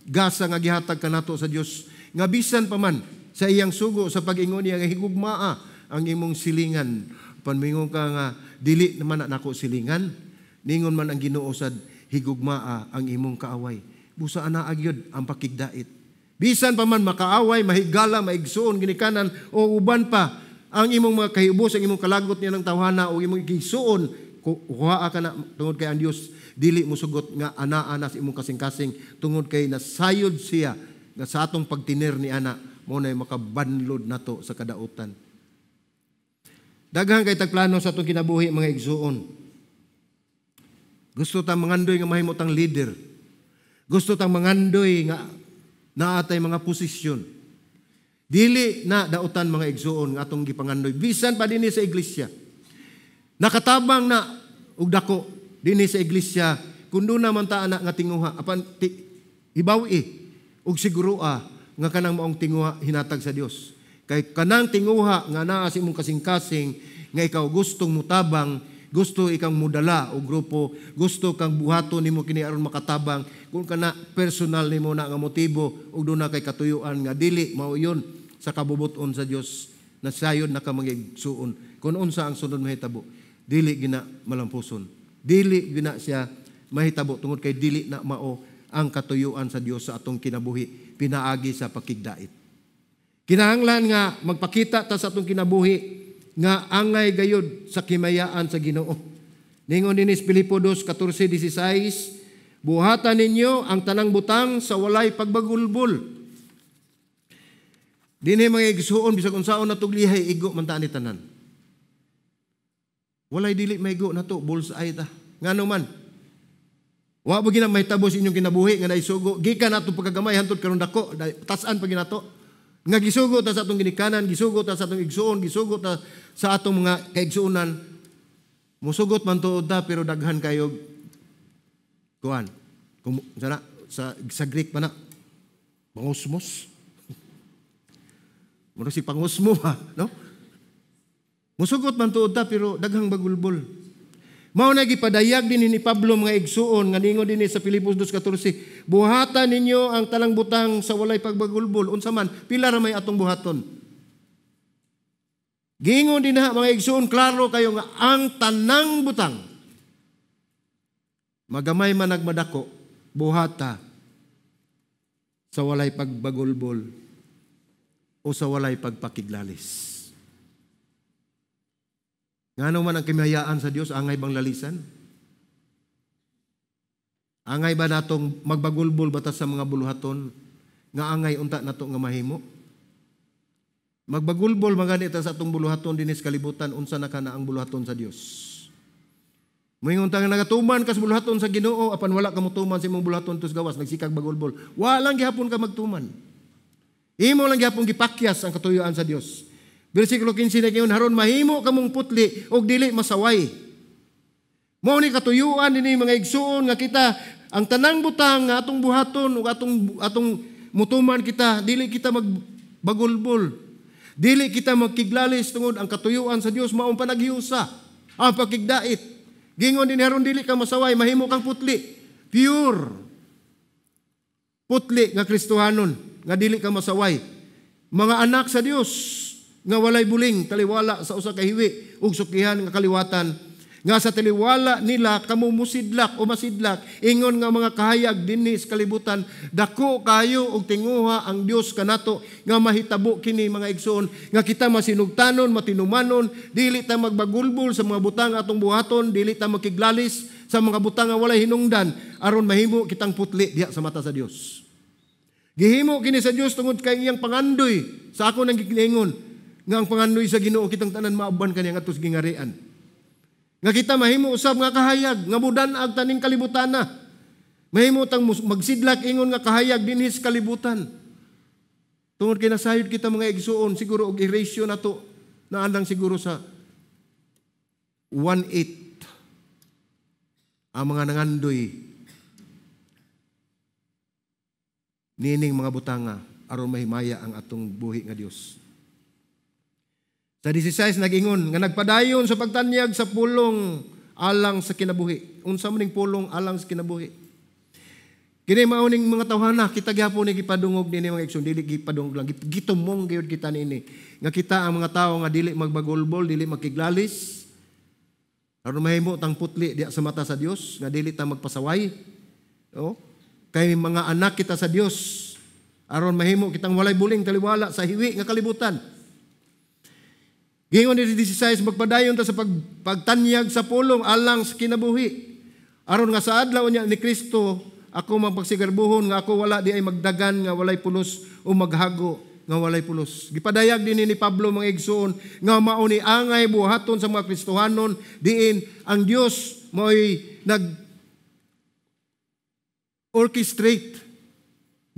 gasa nga gihatag kanato sa Dios nga bisan pa man sa iyang sugo sa pag-ingon niya nga higugmaa ang imong silingan. Panmingon ka nga dili naman na nako silingan, ningon man ang Ginoo sad higugmaa ang imong kaaway. Busa ana agyod ang pakigdait. Bisan pa man makaaway, mahigala, maigsuon ginikanan o uban pa ang imong mga kahibos, ang imong kalagot niya ng tawhana o imong igsuon, kuhaa ka na tungod kay ang Dios dili mosugot nga ana-ana sa imong kasing-kasing tungod kay nasayod siya nga sa atong pagtiner ni ana mo nay makabanlod nato sa kadautan. Daghan kay tagplano sa atong kinabuhi mga igsuon. Gusto tang mangandoy nga mahimo tang leader. Gusto tang mangandoy nga naatay mga posisyon. Dili na dautan mga igsuon nga atong gipangandoy bisan pa dinhi sa iglesia. Nakatabang na og dako dinhi sa iglesia kun duna man ta ana nga tinguha apan hibaw-i og siguroa nga kanang maong tinguha hinatag sa Dios. Kay kanang tinguha nga naa sa imong kasing-kasing nga ikaw gustong mutabang, gusto ikang mudala o grupo, gusto kang buhaton nimo kini aron makatabang, kung kana personal nimo na nga motibo ug duna kay katuyuan nga dili mao yun sa kabubuton sa Dios na sayon na ka mangigsuon. Kung unsa ang sunod mahitabo, dili gina malampuson. Dili gina siya mahitabo tungod kay dili na mao ang katuyuan sa Dios sa atong kinabuhi pinaagi sa pakigdait. Kinahanglan nga magpakita ta sa atong kinabuhi nga angay gayud sa kimayaan sa Ginoo. Ningon dinhi sa Filipo 2:14-16, buhatan ninyo ang tanang butang sa walay pagbagulbol. Dinhi mga igsuon bisag unsaon natog lihay igo man ta ni tanan. Walay dili maigo nato, bullseye ta. Ngano man? Wa ba gina mahitabo sa inyong kinabuhi nga naisugo gikan atong pagkagamay hantod karon dako, tas-an pa ginato? Nga gisugo ta sa atong ginikanan, gisugo ta sa atong igsuon, gisugo ta sa atong mga kaigsuonan. Musugot man tuod ta, pero daghan kayo kuan. Kung sana sa Greek pa na pangosmos. Mura si pangosmo ha, no? Musugot man tuod ta, pero daghang bagulbol. Mao na gipadayag din ni Pablo, mga igsuon, nga ningon dinhi sa Filipos 2:14, "Buhatan ninyo ang tanang butang sa walay pagbagulbol." Unsa man, pila ra may atong buhaton? Giingon din na, mga igsuon, klaro kayo nga ang tanang butang, magamay man nagmadako, buhata sa walay pagbagulbol o sa walay pagpakiglalis. Ngano man ang kimahayaan sa Dios, angay bang lalisan? Angay ba natong magbagulbol bata sa mga buluhaton nga angay unta nato nga mahimo? Magbagulbol magani ta sa atong buluhaton dinhi sa kalibutan, unsa na kana ang buluhaton sa Dios? Moingon ta nga nagatuman ka sa buluhaton sa Ginoo, apan wala ka motuman sa imong buluhaton tus gawas, nagsikag bagulbol. Wa lang gihapon ka magtuman. Imo lang gihapon gipakyas ang katuyuan sa Dios. Versikulo 15 na gayon, "Haron mahimo kamong putli og dili masaway." Mao ni katuyuan dinhi, mga igsuon, nga kita ang tanang butang nga atong buhaton ug atong mutuman kita, dili kita magbagulbol. Dili kita magkiglalis tungod ang katuyuan sa Dios maong panaghiusa, ang pakigdait. Gingon din, "Haron dili ka masaway, mahimo kang putli." Pure. Putli nga Kristohanon nga dili ka masaway. Mga anak sa Dios nga walay buling taliwala sa usa ka hiwi ug sukihan nga kaliwatan nga sa taliwala nila kamo musidlak o masidlak ingon nga mga kahayag dinhi sa kalibutan. Dako kayo og tinguha ang Dios kanato nga mahitabo kini, mga igsoon, nga kita masinugtanon, matinumanon, dili ta magbagulbol sa mga butang atong buhaton, dili ta makiglalis sa mga butang nga walay hinungdan, aron mahimo kitang putli diha sa mata sa Dios. Gihimo kini sa Dios tungod kay iyang pangandoy. Sa ako nang giingon nga ang pangandoy sa Ginoo, kitang tanan mauban kaniya ngadto sa gingarian. Nga kita mahimo usab nga kahayag nga mudan-ag taning kalibutan na. Mahimo tang magsidlak ingon nga kahayag dinhi sa kalibutan. Tungod kay nasayod kita, mga igsuon, siguro og i-ratio nato na andang siguro sa 1/8 ang mga nangandoy nining mga butanga aron mahimaya ang atong buhi nga Dios. Sa 16 nag-ingon nga nagpadayon sa pagtanyag sa pulong alang sa kinabuhi. Unsa man ning pulong alang sa kinabuhi? Kini mao ning mga tawhana, kita gyapon ni gipadungog nini, mga igsoon, dili gipadungog lang, gitumong gyud kita niini. Nga kita ang mga tawo nga dili magbagulbol, dili makiglalis, aron mahimo tang putli diha sa mata sa Dios, nga dili ta magpasaway. Oh? Kay mga anak kita sa Dios, aron mahimo kitang walay buling taliwala sa hiwi nga kalibutan. Gingon ni 16, magpadayon ta sa pagtanyag sa pulong alang sa kinabuhi. Aron nga sa adlaw niya ni Kristo, ako mapagsigarbuhon nga ako wala di ay magdagan nga walay pulos o maghago nga walay pulos. Gipadayag din ni Pablo, mga igsoon, nga mao ni angay buhaton sa mga Kristohanon diin ang Dios mao'y nag orchestrate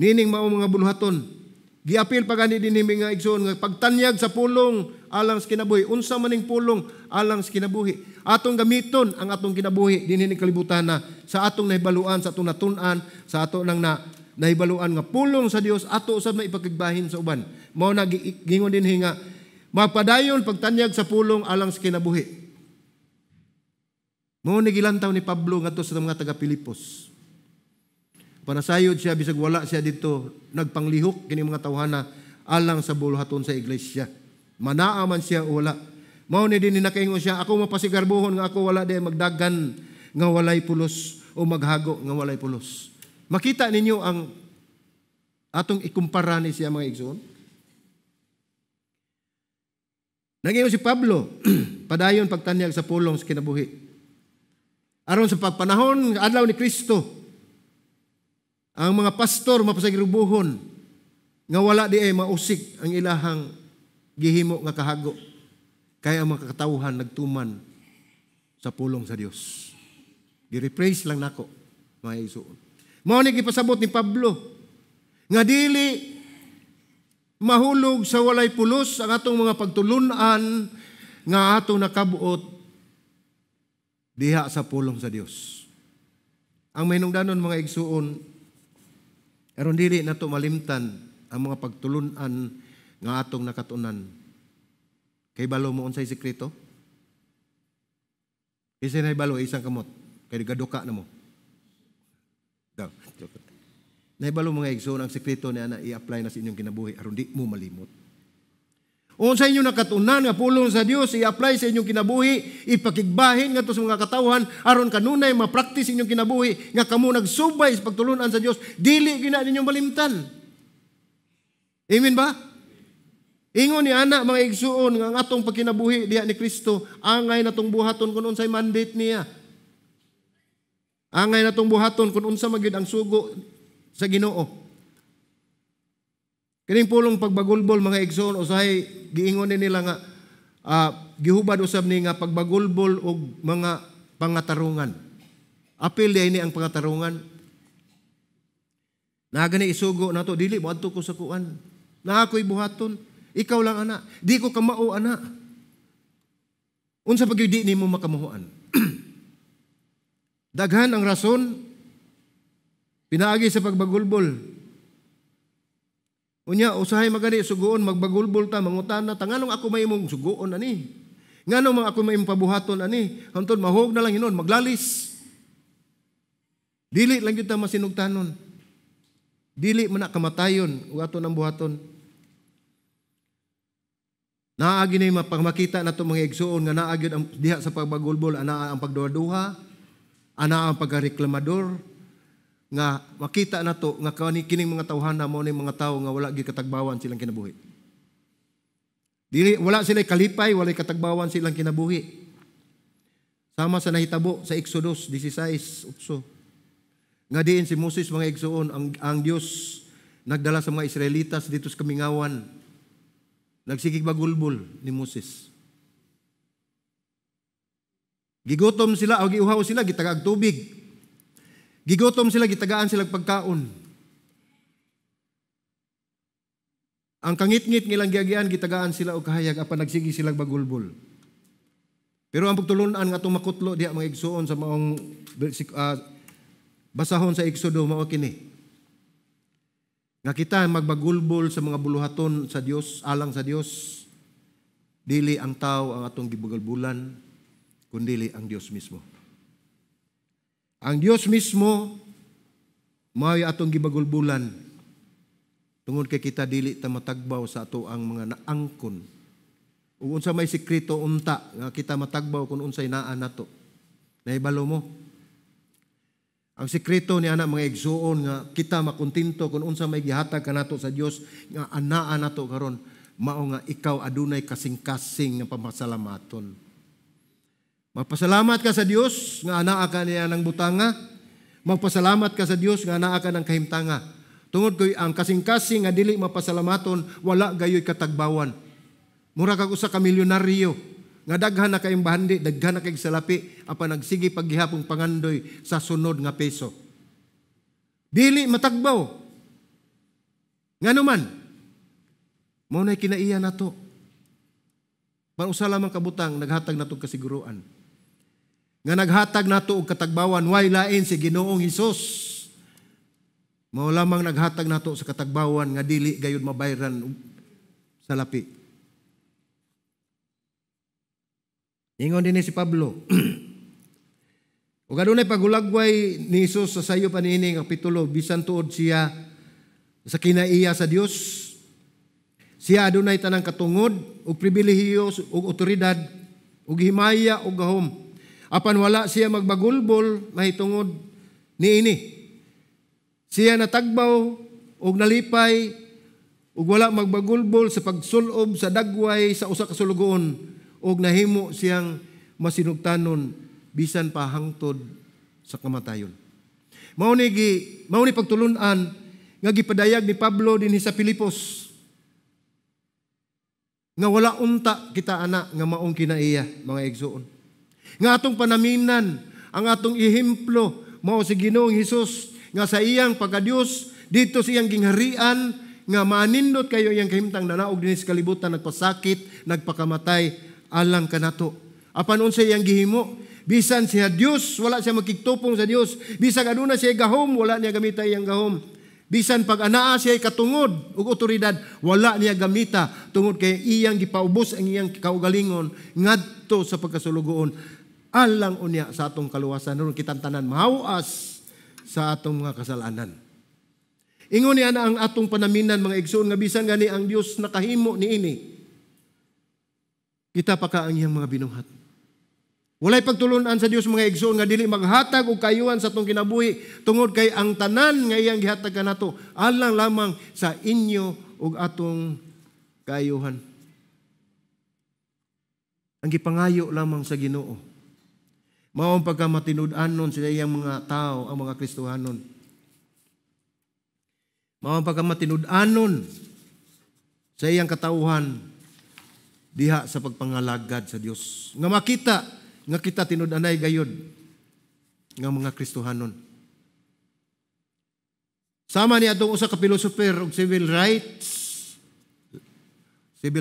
nining mao mga buluhaton. Giapil pa gani din mga igsoon nga pagtanyag sa pulong alang sa kinabuhi. Unsa man ning pulong alang sa kinabuhi? Atong gamiton ang atong kinabuhi dinhi ning kalibutan na sa atong nahibaluan, sa atong natun-an, sa ato nang nahibaluan nga pulong sa Dios, ato usab na ipakigbahin sa uban. Mao na gingon dinhi nga mapadayon pagtanyag sa pulong alang sa kinabuhi. Mao ni gilantaw ni Pablo ngadto sa mga taga Filipos. Panasayod siya bisag wala siya dito, nagpanglihok kini mga tawhana alang sa buluhaton sa iglesia. Manaa man siya o wala. Mao ni din nakaingon siya, "Ako mapasigarbuhon nga ako wala di magdagan nga walay pulos o maghago nga walay pulos." Makita ninyo ang atong ikumpara ni siya, mga igsoon. Nangingon si Pablo, padayon pagtanyag sa pulong sa kinabuhi. Aron sa pagpanahon adlaw ni Kristo, ang mga pastor mapasagrubuhon nga wala di ay mausik ang ilahang gihimo nga kahago. Kaya ang mga katawhan nagtuman sa pulong sa Dios. Gi-rephrase lang nako, mga igsoon. Mao ni gipasabot ni Pablo nga dili mahulog sa walay pulos ang atong mga pagtulunan nga atong nakabuot diha sa pulong sa Dios. Ang mahinungdanon, mga igsuon, aron dili nato malimtan ang mga pagtulunan nga atong nakatunan. Kay balo mo unsay sekreto? Isa na balo isang kamot kay gaduka na mo. Daw. Naibalo, mga igsoon, ang sekreto niya na i-apply na sa inyong kinabuhi aron di mo malimot. Unsa inyo nakatunan nga pulong sa Dios, i-apply sa inyong kinabuhi, ipakigbahin ngadto sa mga katawhan aron kanunay ma-practice inyong kinabuhi nga kamo nagsubay sa pagtulunan sa Dios, dili gyud na ninyo malimtan. Amen ba? Ingon ni ana, mga igsuon, nga ang atong pagkinabuhi diha ni Kristo, angay natong buhaton kung unsay mandate niya. Angay natong buhaton kung unsa magyud ang sugo sa Ginoo. Kining pulong pagbagulbol, mga igsoon, usahay giingon ni nila nga gihubad usab ni nga pagbagulbol og mga pangatarungan. Apil diay ni ang pangatarungan. Naa gani isugo nato, "Dili moadto ko sa kuan. Naa ko'y buhaton. Ikaw lang ana. Di ko kamao ana." Unsa pag di nimo makamuhuan? Daghan ang rason pinaagi sa pagbagulbol. Unya, usahay magani suguon, magbagulbol ta, mangutana ta, "Nganong ako may imong suguon ani? Nganong mga ako may imong pabuhaton ani?" Hantod mahog na lang hinon, maglalis. Dili lang gyud ta masinugtanon. Dili man na kamatayon ug ato nang buhaton. Naa gyud ni makita nato, mga igsuon, nga naa gyud ang diha sa pagbagulbol, anaa ang pagduha-duha, anaa ang pagreklamador, nga makita nato nga kani kining mga tawhana mo ni mga tawo nga wala gyud katagbawan silang kinabuhi. Dili, wala sila kalipay, wala katagbawan silang kinabuhi. Sama sa nahitabo sa Exodus 16:8. Nga diin si Moses, mga igsuon, ang Dios nagdala sa mga Israelitas dito sa kamingawan. Nagsigig bagulbol ni Moses. Gigutom sila o giuhaw sila, gitagaag tubig. Gigutom sila, gitagaan sila pagkaon. Ang kangitngit ngilang giagian, gitagaan sila og kahayag, apan nagsige sila bagulbol. Pero ang pagtulunan nga atong makutlo diha, mga igsuon, sa maong basahon sa Exodo mao kini. Nga kita magbagulbol sa mga buluhaton sa Dios, alang sa Dios, dili ang tao ang atong gibagulbulan, kundili ang Dios mismo. Ang Dios mismo mao'y atong gibagulbulan tungod kay kita dili ta matagbaw sa ato ang mga naangkon. Ug unsa may sekreto unta nga kita matagbaw kung unsay naa nato? Nahibalo mo? Ang sekreto ni ana, mga igsuon, nga kita makontento kung unsa may gihatag kanato sa Dios nga anaa nato karon, mao nga ikaw adunay kasing-kasing nga pamasalamaton. Magpasalamat ka sa Dios nga anaa ka niya ng butanga. Magpasalamat ka sa Dios nga anaa ka ng kahimtanga. Tungod koy ang kasing-kasing nga dili mapasalamaton, wala gayoy katagbawan. Mura kag usa ka milyonaryo nga daghan na kayong bahandi, daghan na kayong salapi, apan nagsige paggihapong pangandoy sa sunod nga peso. Dili matagbaw. Ngano man? Mao nay kinaiya nato. Usa lamang kabutang naghatag nato kasiguruan. Nga naghatag nato og katagbawan, way lain si Ginoong Hesus. Mao lamang naghatag nato sa katagbawan nga dili gayud mabayran sa lapi. Ingon din si Pablo. Ug adunay pagulagway ni Hesus sa sayo pa niini nga kapitulo, bisan tuod siya sa kinaiya sa Dios. Siya adunay tanang katungod ug pribilehiyo ug otoridad ug himaya ug gahom. Apan wala siya magbagulbol mahitungod niini. Siya natagbaw ug nalipay ug wala magbagulbol sa pagsulob sa dagway sa usa ka sulugoon ug nahimo siyang masinugtanon bisan pa hangtod sa kamatayon. Mao ni pagtulun-an nga gipadayag ni Pablo dinhi sa Filipos nga wala unta kita ana nga maong kinaiya, mga igsoon. Nga atong panaminan, Ang atong ehemplo mao si Ginoong Hesus nga sa iyang pagka-Dios dito sa iyang gingharian nga maanindot kayo iyang kahimtang nanaog dinhi sa kalibutan, nagpasakit, nagpakamatay alang kanato. Apan unsa iyang gihimo? Bisan siya Dios, wala siya makigtupong sa Dios. Bisan aduna siya gahom, wala niya gamita iyang gahom. Bisan pag anaa siya katungod ug otoridad, wala niya gamita tungod kay iyang gipaubos ang iyang kaugalingon ngadto sa pagkasulugoon alang unya sa atong kaluwasan aron kitang tanan mahawas sa atong mga kasalanan. Ingon niya na ang atong panaminan, mga igsoon, nga bisan gani ang Dios nakahimo niini, kita pa ka ang iyang mga binuhat. Walay pagtulunan sa Dios, mga igsoon, nga dili maghatag og kaayuhan sa atong kinabuhi tungod kay ang tanan nga iyang gihatag kanato alang lamang sa inyo ug atong kaayuhan. Ang gipangayo lamang sa Ginoo mao ang pagkamatinud-anon sa iyang mga tao, ang mga Kristohanon. Mao ang pagkamatinud-anon sa iyang katauhan diha sa pagpangalagad sa Dios. Nga makita nga kita tinud-anay gayod nga mga Kristohanon. Sama ni atong usa ka philosopher og civil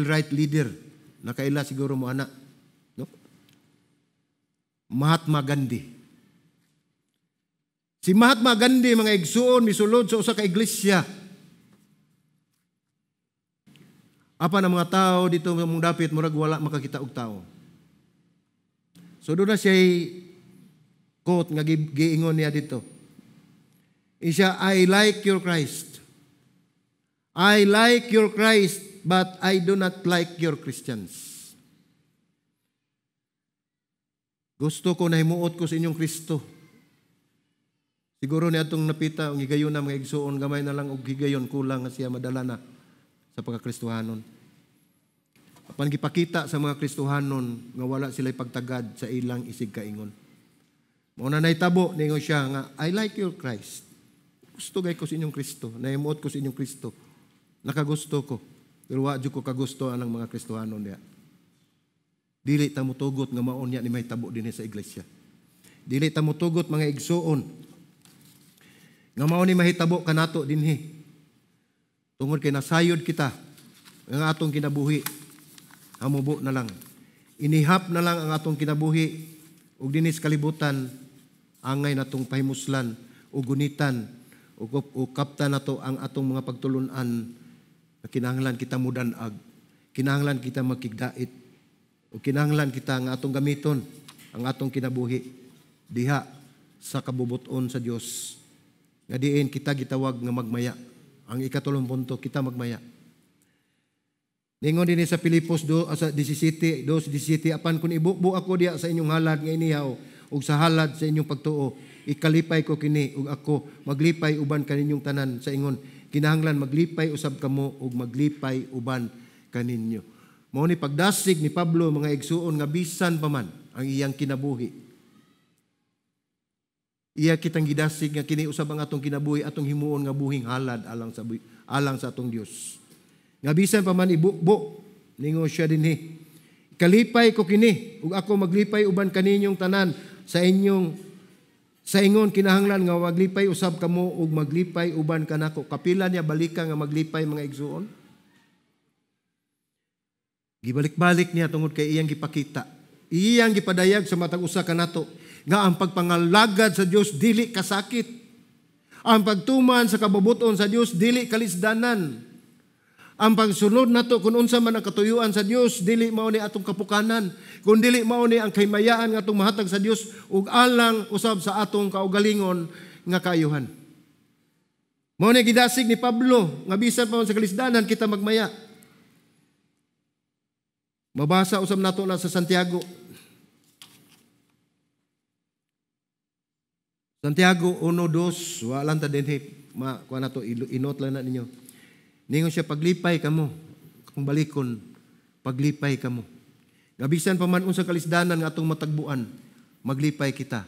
right leader, nakaila siguro mo ana, no? Mahatma Gandhi. Si Mahatma Gandhi, mga igsuon, misulod sa usa ka iglesia. Apan ang mga tao dito mong dapit murag wala makakita og tao. So doon na siya quote nga giingon niya dito. Isya, "I like your Christ. I like your Christ, but I do not like your Christians." Gusto ko, nahimuot ko sa inyong Kristo. Siguro niya atong napita ang higayon na mga igsuon, gamay na lang og higayon, kulang nga siya madala na sa pagkakristohanon. Apan gipakita sa mga Kristohanon nga wala sila pagtagad sa ilang isig kaingon. Mao na nahitabo, ningon siya nga, "I like your Christ. Gusto gay ko sa inyong Kristo. Nahimuot ko sa inyong Kristo. Nakagusto ko. Pero wa jud ko kagusto anang mga Kristohanon diha." Dili ta motugot nga mao niya ni mahitabo dinhi sa iglesia. Dili ta motugot, mga igsuon, nga mao ni mahitabo kanato dinhi. Tungod kay nasayod kita ang atong kinabuhi, hamubo na lang. Inihap na lang ang atong kinabuhi ug dinhi sa kalibutan angay natong pahimuslan ug gunitan ug kapta nato ang atong mga pagtulunan na kinahanglan kita mudan-ag, kinahanglan kita magkigdait, ug kinahanglan kita nga atong gamiton ang atong kinabuhi diha sa kabubuton sa Dios. Nga diin kita gitawag nga magmaya. Ang ikatulong punto, kita magmaya. Ningon din sa Pilipos do, sa 17, 2:17, "Apan kung ibubo ako diya sa inyong halad nga inihaw ug sa halad sa inyong pagtuo, ikalipay ko kini ug ako maglipay uban kaninyong tanan." Sa ingon, kinahanglan maglipay usab kamo ug maglipay uban kaninyo. Mao ni pagdasig ni Pablo, mga igsuon, nga bisan pa man ang iyang kinabuhi, iya kitang gidasig nga kini usab ang atong kinabuhi atong himuon nga buhing halad alang sa atong Dios. Nga bisan pa man ibubo, ningon siya dinhi, "Kalipay ko kini ug ako maglipay uban kaninyong tanan." Sa ingon, kinahanglan nga maglipay usab kamo ug maglipay uban kanako. Kapila niya balika nga maglipay, mga igsuon? Gibalik-balik niya tungod kay iyang gipakita, iyang gipadayag sa matag usa kanato nga ang pagpangalagad sa Dios dili kasakit. Ang pagtuman sa kabubuton sa Dios dili kalisdanan. Ang pagsunod nato kung unsa man ang katuyuan sa Dios dili mao ni atong kapukanan, kun dili mao ni ang kahimayaan nga atong mahatag sa Dios ug alang usab sa atong kaugalingon nga kaayuhan. Mao ni gidasig ni Pablo nga bisan pa man sa kalisdanan kita magmaya. Mabasa usab nato na sa Santiago. Santiago 1:2, wala ta dinhi, ma kuha nato, inot lang na ninyo. Ningon siya, "Paglipay kamo, kung balikon, paglipay kamo." Nga bisan pa man unsa kalisdanan nga atong matagbuan, maglipay kita.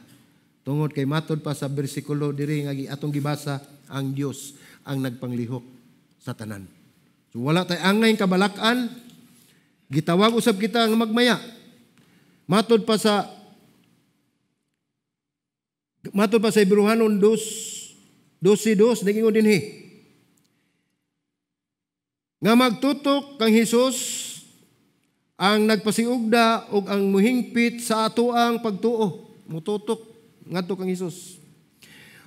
Tungod kay matod pa sa bersikulo diri nga atong gibasa, ang Dios ang nagpanglihok sa tanan. So wala tay angay kabalak-an, gitawag usab kita nga magmaya. Matod pa sa Matod pa sa Hebreohanon 2:12, nagingon dinhi nga magtutok kang Hesus ang nagpasiugda ug ang muhingpit sa atoang pagtuo. Mututok ngadto kang Hesus.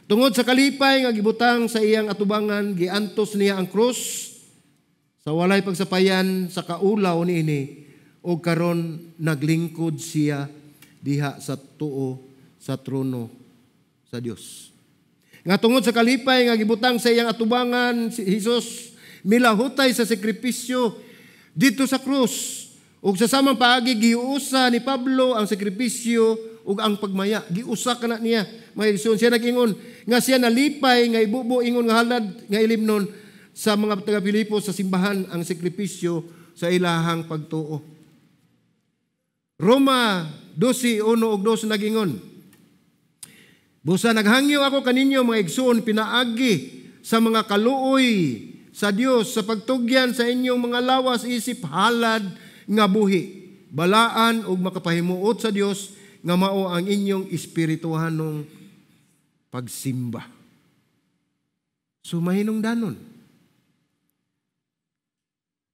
Tungod sa kalipay nga gibutang sa iyang atubangan, giantos niya ang krus sa walay pagsapayan sa kaulaw niini, ug karon naglingkod siya diha sa tuo sa trono sa Dios. Nga tungod sa kalipay nga gibutang sa iyang atubangan, si Hesus milahutay sa sakripisyo dito sa krus. Ug sa samang paagi giusa ni Pablo ang sakripisyo ug ang pagmaya. Giusa kana niya. Mga igsoon, siya nag-ingon nga siya nalipay nga ibubo ingon nga halad nga ilimnon sa mga taga Filipos sa simbahan ang sakripisyo sa ilahang pagtuo. Roma 12:1-2 nag-ingon, busa naghangyo ako kaninyo mga igsoon pinaagi sa mga kaluoy sa Dios sa pagtugyan sa inyong mga lawas isip halad nga buhi, balaan ug makapahimuot sa Dios nga mao ang inyong espirituhanong pagsimba. So mahinungdanon.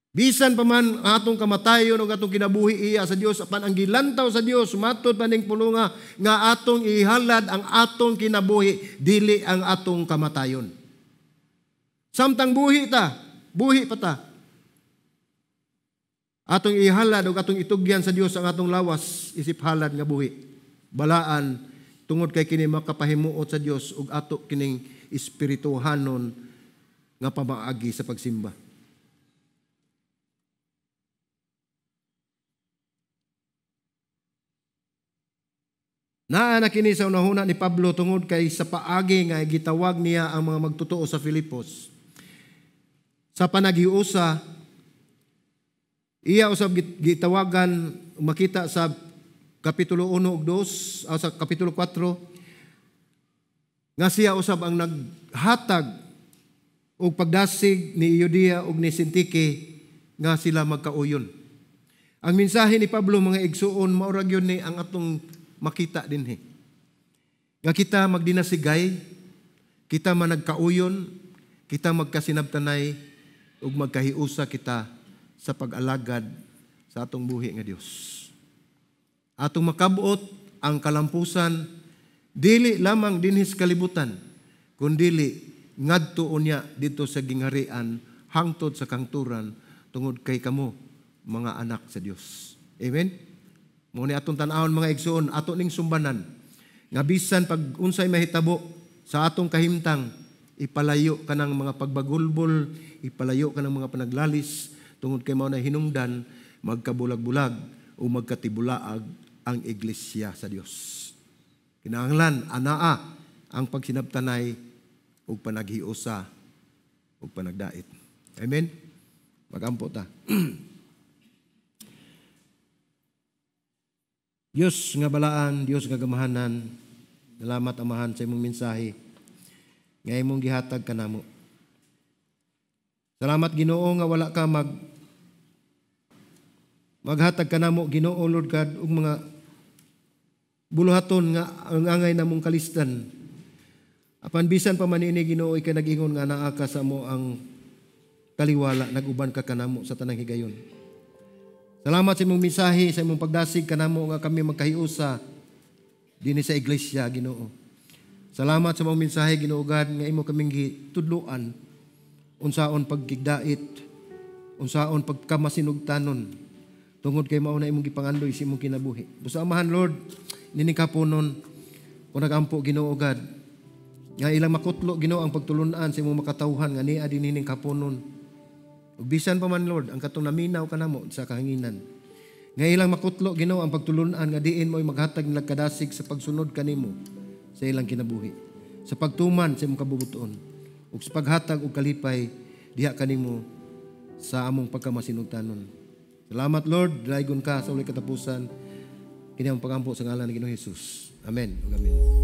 Bisan pa man atong kamatayon ug atong kinabuhi iya sa Dios, apan ang gilantaw sa Dios matud pa ning pulunga nga atong ihalad ang atong kinabuhi, dili ang atong kamatayon. Samtang buhi ta, buhi pa ta, atong ihalad ug atong itugyan sa Dios ang atong lawas isip halad nga buhi, balaan tungod kay kini makapahimuot sa Dios ug ato kining espirituhanon nga pamaagi sa pagsimba. Naa na kini sa unahuna ni Pablo tungod kay sa paagi nga gitawag niya ang mga magtotoo sa Filipos. Sa panaghiusa, iya usab gitawagan, makita sa Kapitulo 1 ug 2, sa Kapitulo 4, nga siya usab ang naghatag og pagdasig ni Euodia ug ni Sintike nga sila magkauyon. Ang mensahe ni Pablo mga igsuon, mao ra gyud ni ang atong makita dinhi. Nga kita magdinasigay, kita managkauyon, kita magkasinabtanay ug magkahiusa kita sa pag-alagad sa atong buhi nga Dios. Atong makabuot ang kalampusan dili lamang dinhi sa kalibutan, kundili ngadto unya didto sa gingharian hangtod sa kangturan tungod kay kamo mga anak sa Dios. Amen. Mo ni atong tan-awon mga igsoon, ato ning sumbanan nga bisan pag unsay mahitabo sa atong kahimtang, ipalayo kanang mga pagbagulbol, ipalayo kanang mga panaglalis tungod kay mao na hinungdan magkabulag-bulag o magkatibulaag ang iglesia sa Dios. Kinahanglan anaa ang pagsinabtanay ug panaghiusa ug panagdait. Amen. Magampo ta. Diyos nga balaan, Diyos nga gamahanan, salamat Amahan sa imong mensahe nga imong gihatag kanamo. Salamat Ginoo nga wala ka maghatag kanamo Ginoo Lord God og mga buluhaton nga ang angay namong kalisdan. Apan bisan pa man ini Ginoo ikay nag-ingon nga naa ka sa mo ang taliwala, nag-uban ka kanamo sa tanang higayon. Salamat sa imong mensahe, sa imong pagdasig kanamo nga kami magkahiusa dinhi sa iglesia Ginoo. Salamat sa imong mensahe Ginoo God nga imo kaming gitudloan unsaon pagkigdait, unsaon pagkamasinugtanon tungod kay mao na imong gipangandoy sa imong kinabuhi. Busa Amahan Lord, nining kapunon kung nagampo Ginoo God nga ilang makutlo Ginoo ang pagtulun-an sa imong makatawhan nga niya dinhi ning kapunon. Ug bisan pa man Lord ang katong naminaw kanamo sa kahanginan nga ilang makutlo Ginoo ang pagtulun-an nga diin mo'y maghatag nilang kadasig sa pagsunod kanimo sa ilang kinabuhi, sa pagtuman sa imong kabubuton ug sa paghatag og kalipay diha kanimo sa among pagkamasinugtanon. Salamat Lord, daygon ka sa walay katapusan. Kini ang pagampo sa ngalan ni Ginoong Hesus. Amen. Amen.